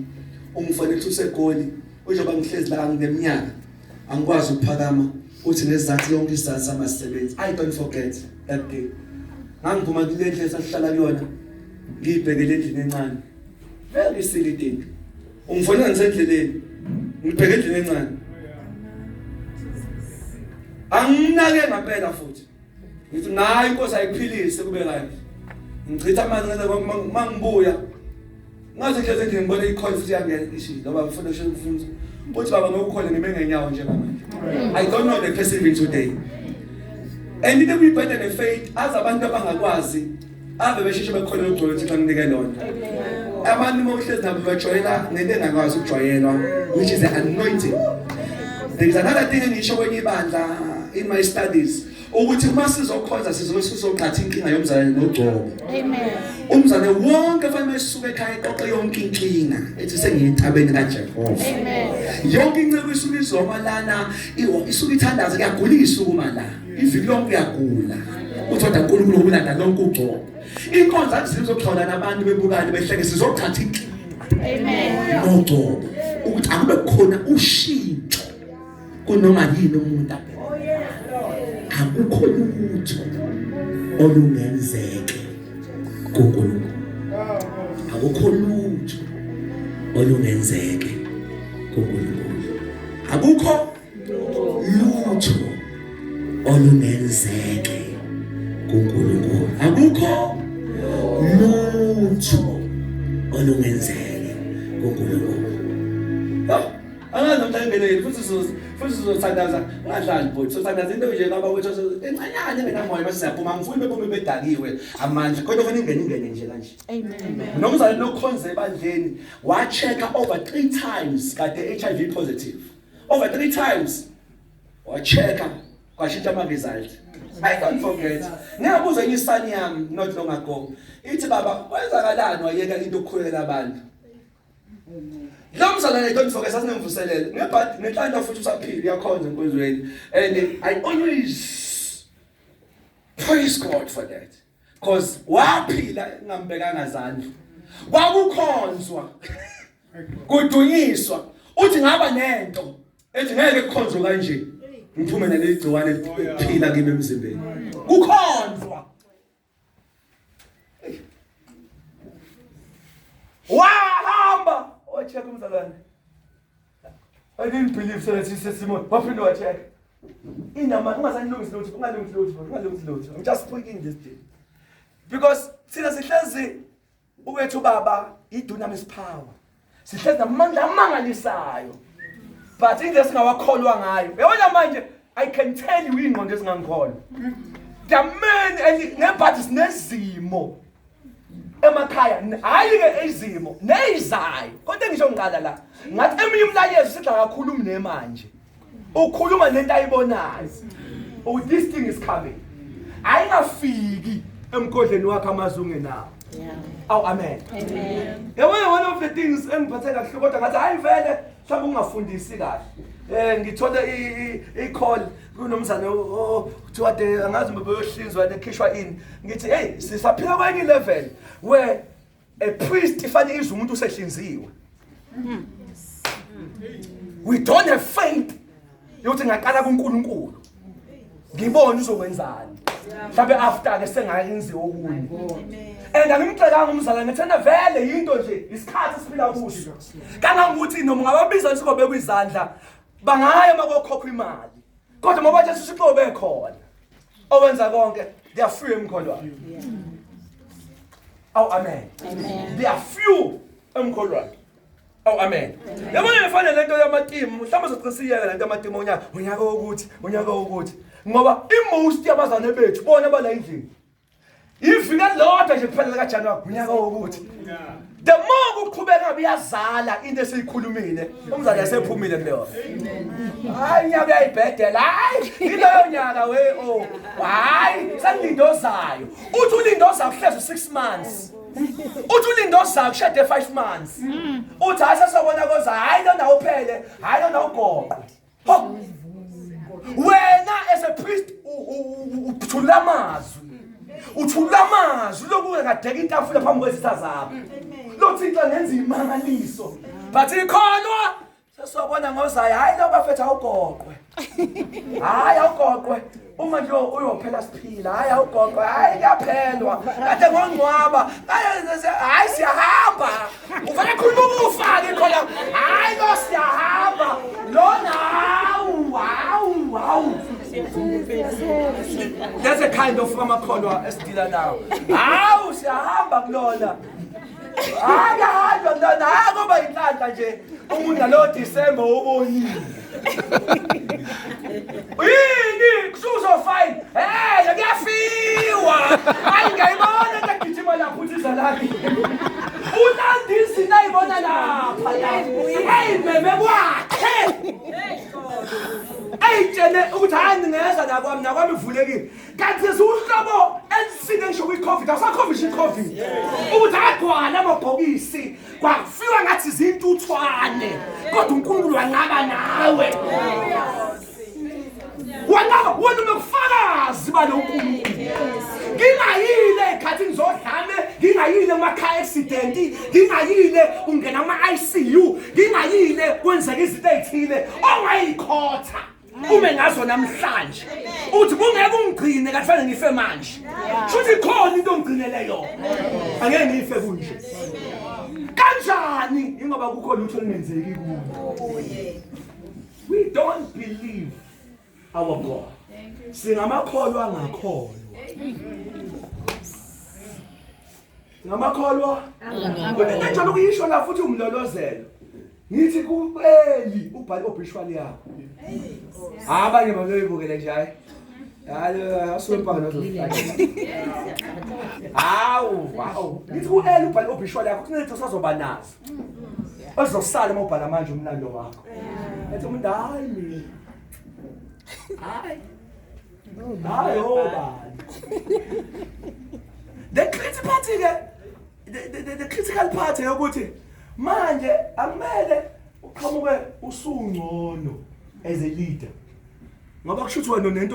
Ungifonela uthi useGoli. Njengoba ngihlezi la ngineminyaka angikwazi ukuphakama uthi ngesizathu yonke isizathu samasebenzi. I don't forget that day. Ngangiphuma kule ndlu esasihlala kuyona ngiyibhekele endlini encane. Very silly thing. Ungifonela ngisendleleni. Ngibheke endlini encane. Anginake ngempela futhi. Ngithi nayi inkosi ayiphilise kube kanje. Ngichitha amanzi ngaze mangibuya. Ngaze ngihlezi endlini ngibona ikhona futhi yangena ishi ngoba ngifuna usho ngifuna. Uthi baba ngokukhona ngime ngenyawo njengamanje. I don't know the person even today. And into kuyibheda nefaith aze abantu abangakwazi ave besheshe bekhona ugcolo ukuthi nginike lona. Abantu uma uhlezi nabo bajwayela ngento engakwazi ukujwayelwa which is the anointing. There is another thing engisho kwenye ibandla in my studies ukuthi uma sizokhonza sizobe sizoqhatha inkinga yomzalwane nogcobo. Amen. Umzalwane wonke fanele esuke ekhaya eqoqe yonke inkinga ethi sengiyentabeni kaJehova. Amen. Yonke inceku isuke izoma lana isuke ithandaza kuyagulisa ukuma la. Iviki lonke uyagula. Uthi kodwa uNkulunkulu ukulanda lonke ugcobo. Inkonzo akusizoxhola nabantu bebukane behleke sizothatha inkinga. Amen. Nogcobo ukuthi akube khona ushintsho kunoma yini umuntu abheke. Akukho lutho olungenzeke kuNkulunkulu. Akukho lutho olungenzeke kuNkulunkulu. Akukho lutho olungenzeke kuNkulunkulu. Akukho lutho olungenzeke kuNkulunkulu. Angazi noma ngene futhi futhi sizothandaza ungadlali bhuti sothandaza into nje baba wethu encanyane engenamoya bese siyaphuma angifuni bephume bedakiwe amandla kodwa kufanele ingene ingene nje kanje. Amen. Nomzalwane lokhonza ebandleni wa checka over 3 times kade HIV positive. Over 3 times wa checka kwashintsha ama result. I don't forget. Ngiyabuza enye isani yami not long ago. Ithi baba kwenzakalani wayeka into okukhulela abantu. Lo mzalwane don't forget sasinemvuselelo. Ngebhadi nenhlanhla futhi usaphila uyakhonza enkonzweni. And I always praise God for that. Because waphila ngambekanga zandla. Kwakukhonzwa. Kudunyiswa. Uthi ngaba nento ethi ngeke kukhonzwe kanje. Ngiphume naleli gciwane eliphila kimi emzimbeni. Kukhonzwa. Wahamba wacheck umzalwane. I didn't believe so that Simon. Waphinde wacheck. Inama ungasanilungisi lutho, ungalungisi lutho, ungalungisi lutho. I'm just speaking this thing. Because thina sihlezi uwethu baba idunamis power. Sihlezi namandla amangalisayo. But indlela singawakholwa ngayo. Uyabona manje I can tell you ingqondo ezingangikholwa. There are many ngebhathi sinezimo emakhaya hayi ke izimo neyizayo kodwa ngisho ngiqala la ngathi eminye umlayezo sidla kakhulu umne manje ukhuluma nento ayibonayo oh this thing is coming ayingafiki emgodleni wakhe amazwi ungenawo awu amen amen yabona one of the things engiphathe kahle kodwa ngathi hayi vele mhlawumbe ungafundisi kahle eh ngithole i call kunomzane kuthiwa de angazi uma beyohlinzwa nekhishwa ini ngithi hey sisaphila kwenye level where a priest ifanele izwe umuntu usehlinziwe we don't have faith yokuthi ngaqala kuNkulunkulu ngibone uzokwenzani mhlawumbe after ke sengayenziwa okunye and angimxekanga umzalwane ngithanda vele yinto nje isikhathi esiphila kuso kangangokuthi noma ungababiza ngisingobekwa izandla bangaya makokhokhwa imali kodwa ngoba Jesu uSixo bekhona owenza konke they are few emkholwayo awu amen they are few emkholwayo awu amen yabona ngifana lento yamatimu mhlawumbe uzogcina siyeka lento yamatimu onyaka unyaka wokuthi unyaka wokuthi ngoba imost yabazane bethu bona bala endlini iviki elilodwa nje kuphela likaJanuary unyaka wokuthi the more kuqhubeka buyazala into esiyikhulumile umzali esephumile kuleyo hayi unyaka uyayibhedela hayi iloyo nyaka we oh hayi selindozayo uthi ulindoza kuhlezi 6 months uthi ulindozayo kushade 5 months uthi hayi sesobona koza hayi lona uphele hayi lona ugoqwe Ho! Wena as a priest uthulula amazwi. Uthulula amazwi lokhu ngadeka itafula phambi kwezitha zakho. Lo Thixo ngenza imangaliso. But ikholwa sesobona ngozayo hayi lo bafethu awugoqwe. Hayi awugoqwe. Uma nje uyophela siphila hayi awugoqwe hayi kuyaphelwa. Kade ngongcwaba hayi siyahamba. Ufana khuluma ukufa ke khona. Hayi lo siyahamba. Lona hawu hawu hawu. That's a kind of amakholwa esidila nawo. Hawu siyahamba kulona. Hayi kuyahanjwa kulona. Hayi kuba inhlanhla nje. Umuntu nalo December ubonile. Yini kusuzofine. Hey, kuyafiwa. Hayi ngiyayibona into egijima lapho uthi izalami. Ulanda izinto ayibona lapha la. Hey meme kwakhe. Eyitshele ukuthi hayi ningeza la kwami nakwami ivulekile. Kanti siwuhlobo elisinde ngisho kwi-COVID, awusakho ngisho i-COVID. Ukuthi agcwala amabhokisi kwafiwa ngathi zintuthwane kodwa uNkulunkulu wanqaba nawe wanqaba wena unobufakazi balo nkulunkulu ngingayile ekhathini zodlame ngingayile kuma-car accident ngingayile ungena kuma-ICU ngingayile kwenzeka izinto ey'thile ongayikhotha ume ngazo namhlanje uthi kungeke ungigcine kanti fanele ngife manje shuthi khona into ongigcinele yona angeke ngife kunje kanjani ingoba kukho lutho olungenzeki kuwe we don't believe our God singamakholwa angakholwa Ngamakholwa. Kodwa into ukuyisho la futhi umlolozelo. Ngithi ku-Eli ubhale obituary yakho. Abanye bazoyibukela nje hayi. Hayi asuke nozofaka. Hawu, hawu. Ngithi ku-Eli ubhale obituary yakho kunezinto osazoba nazo. Ozosala uma ubhala manje umlando wakho. Ethi umuntu hayi mina. Hayi. Hayi obani. The critical part ke the critical part yokuthi Manje akumele uqhamuke usungcono as a leader, ngoba kusho ukuthi wena unento.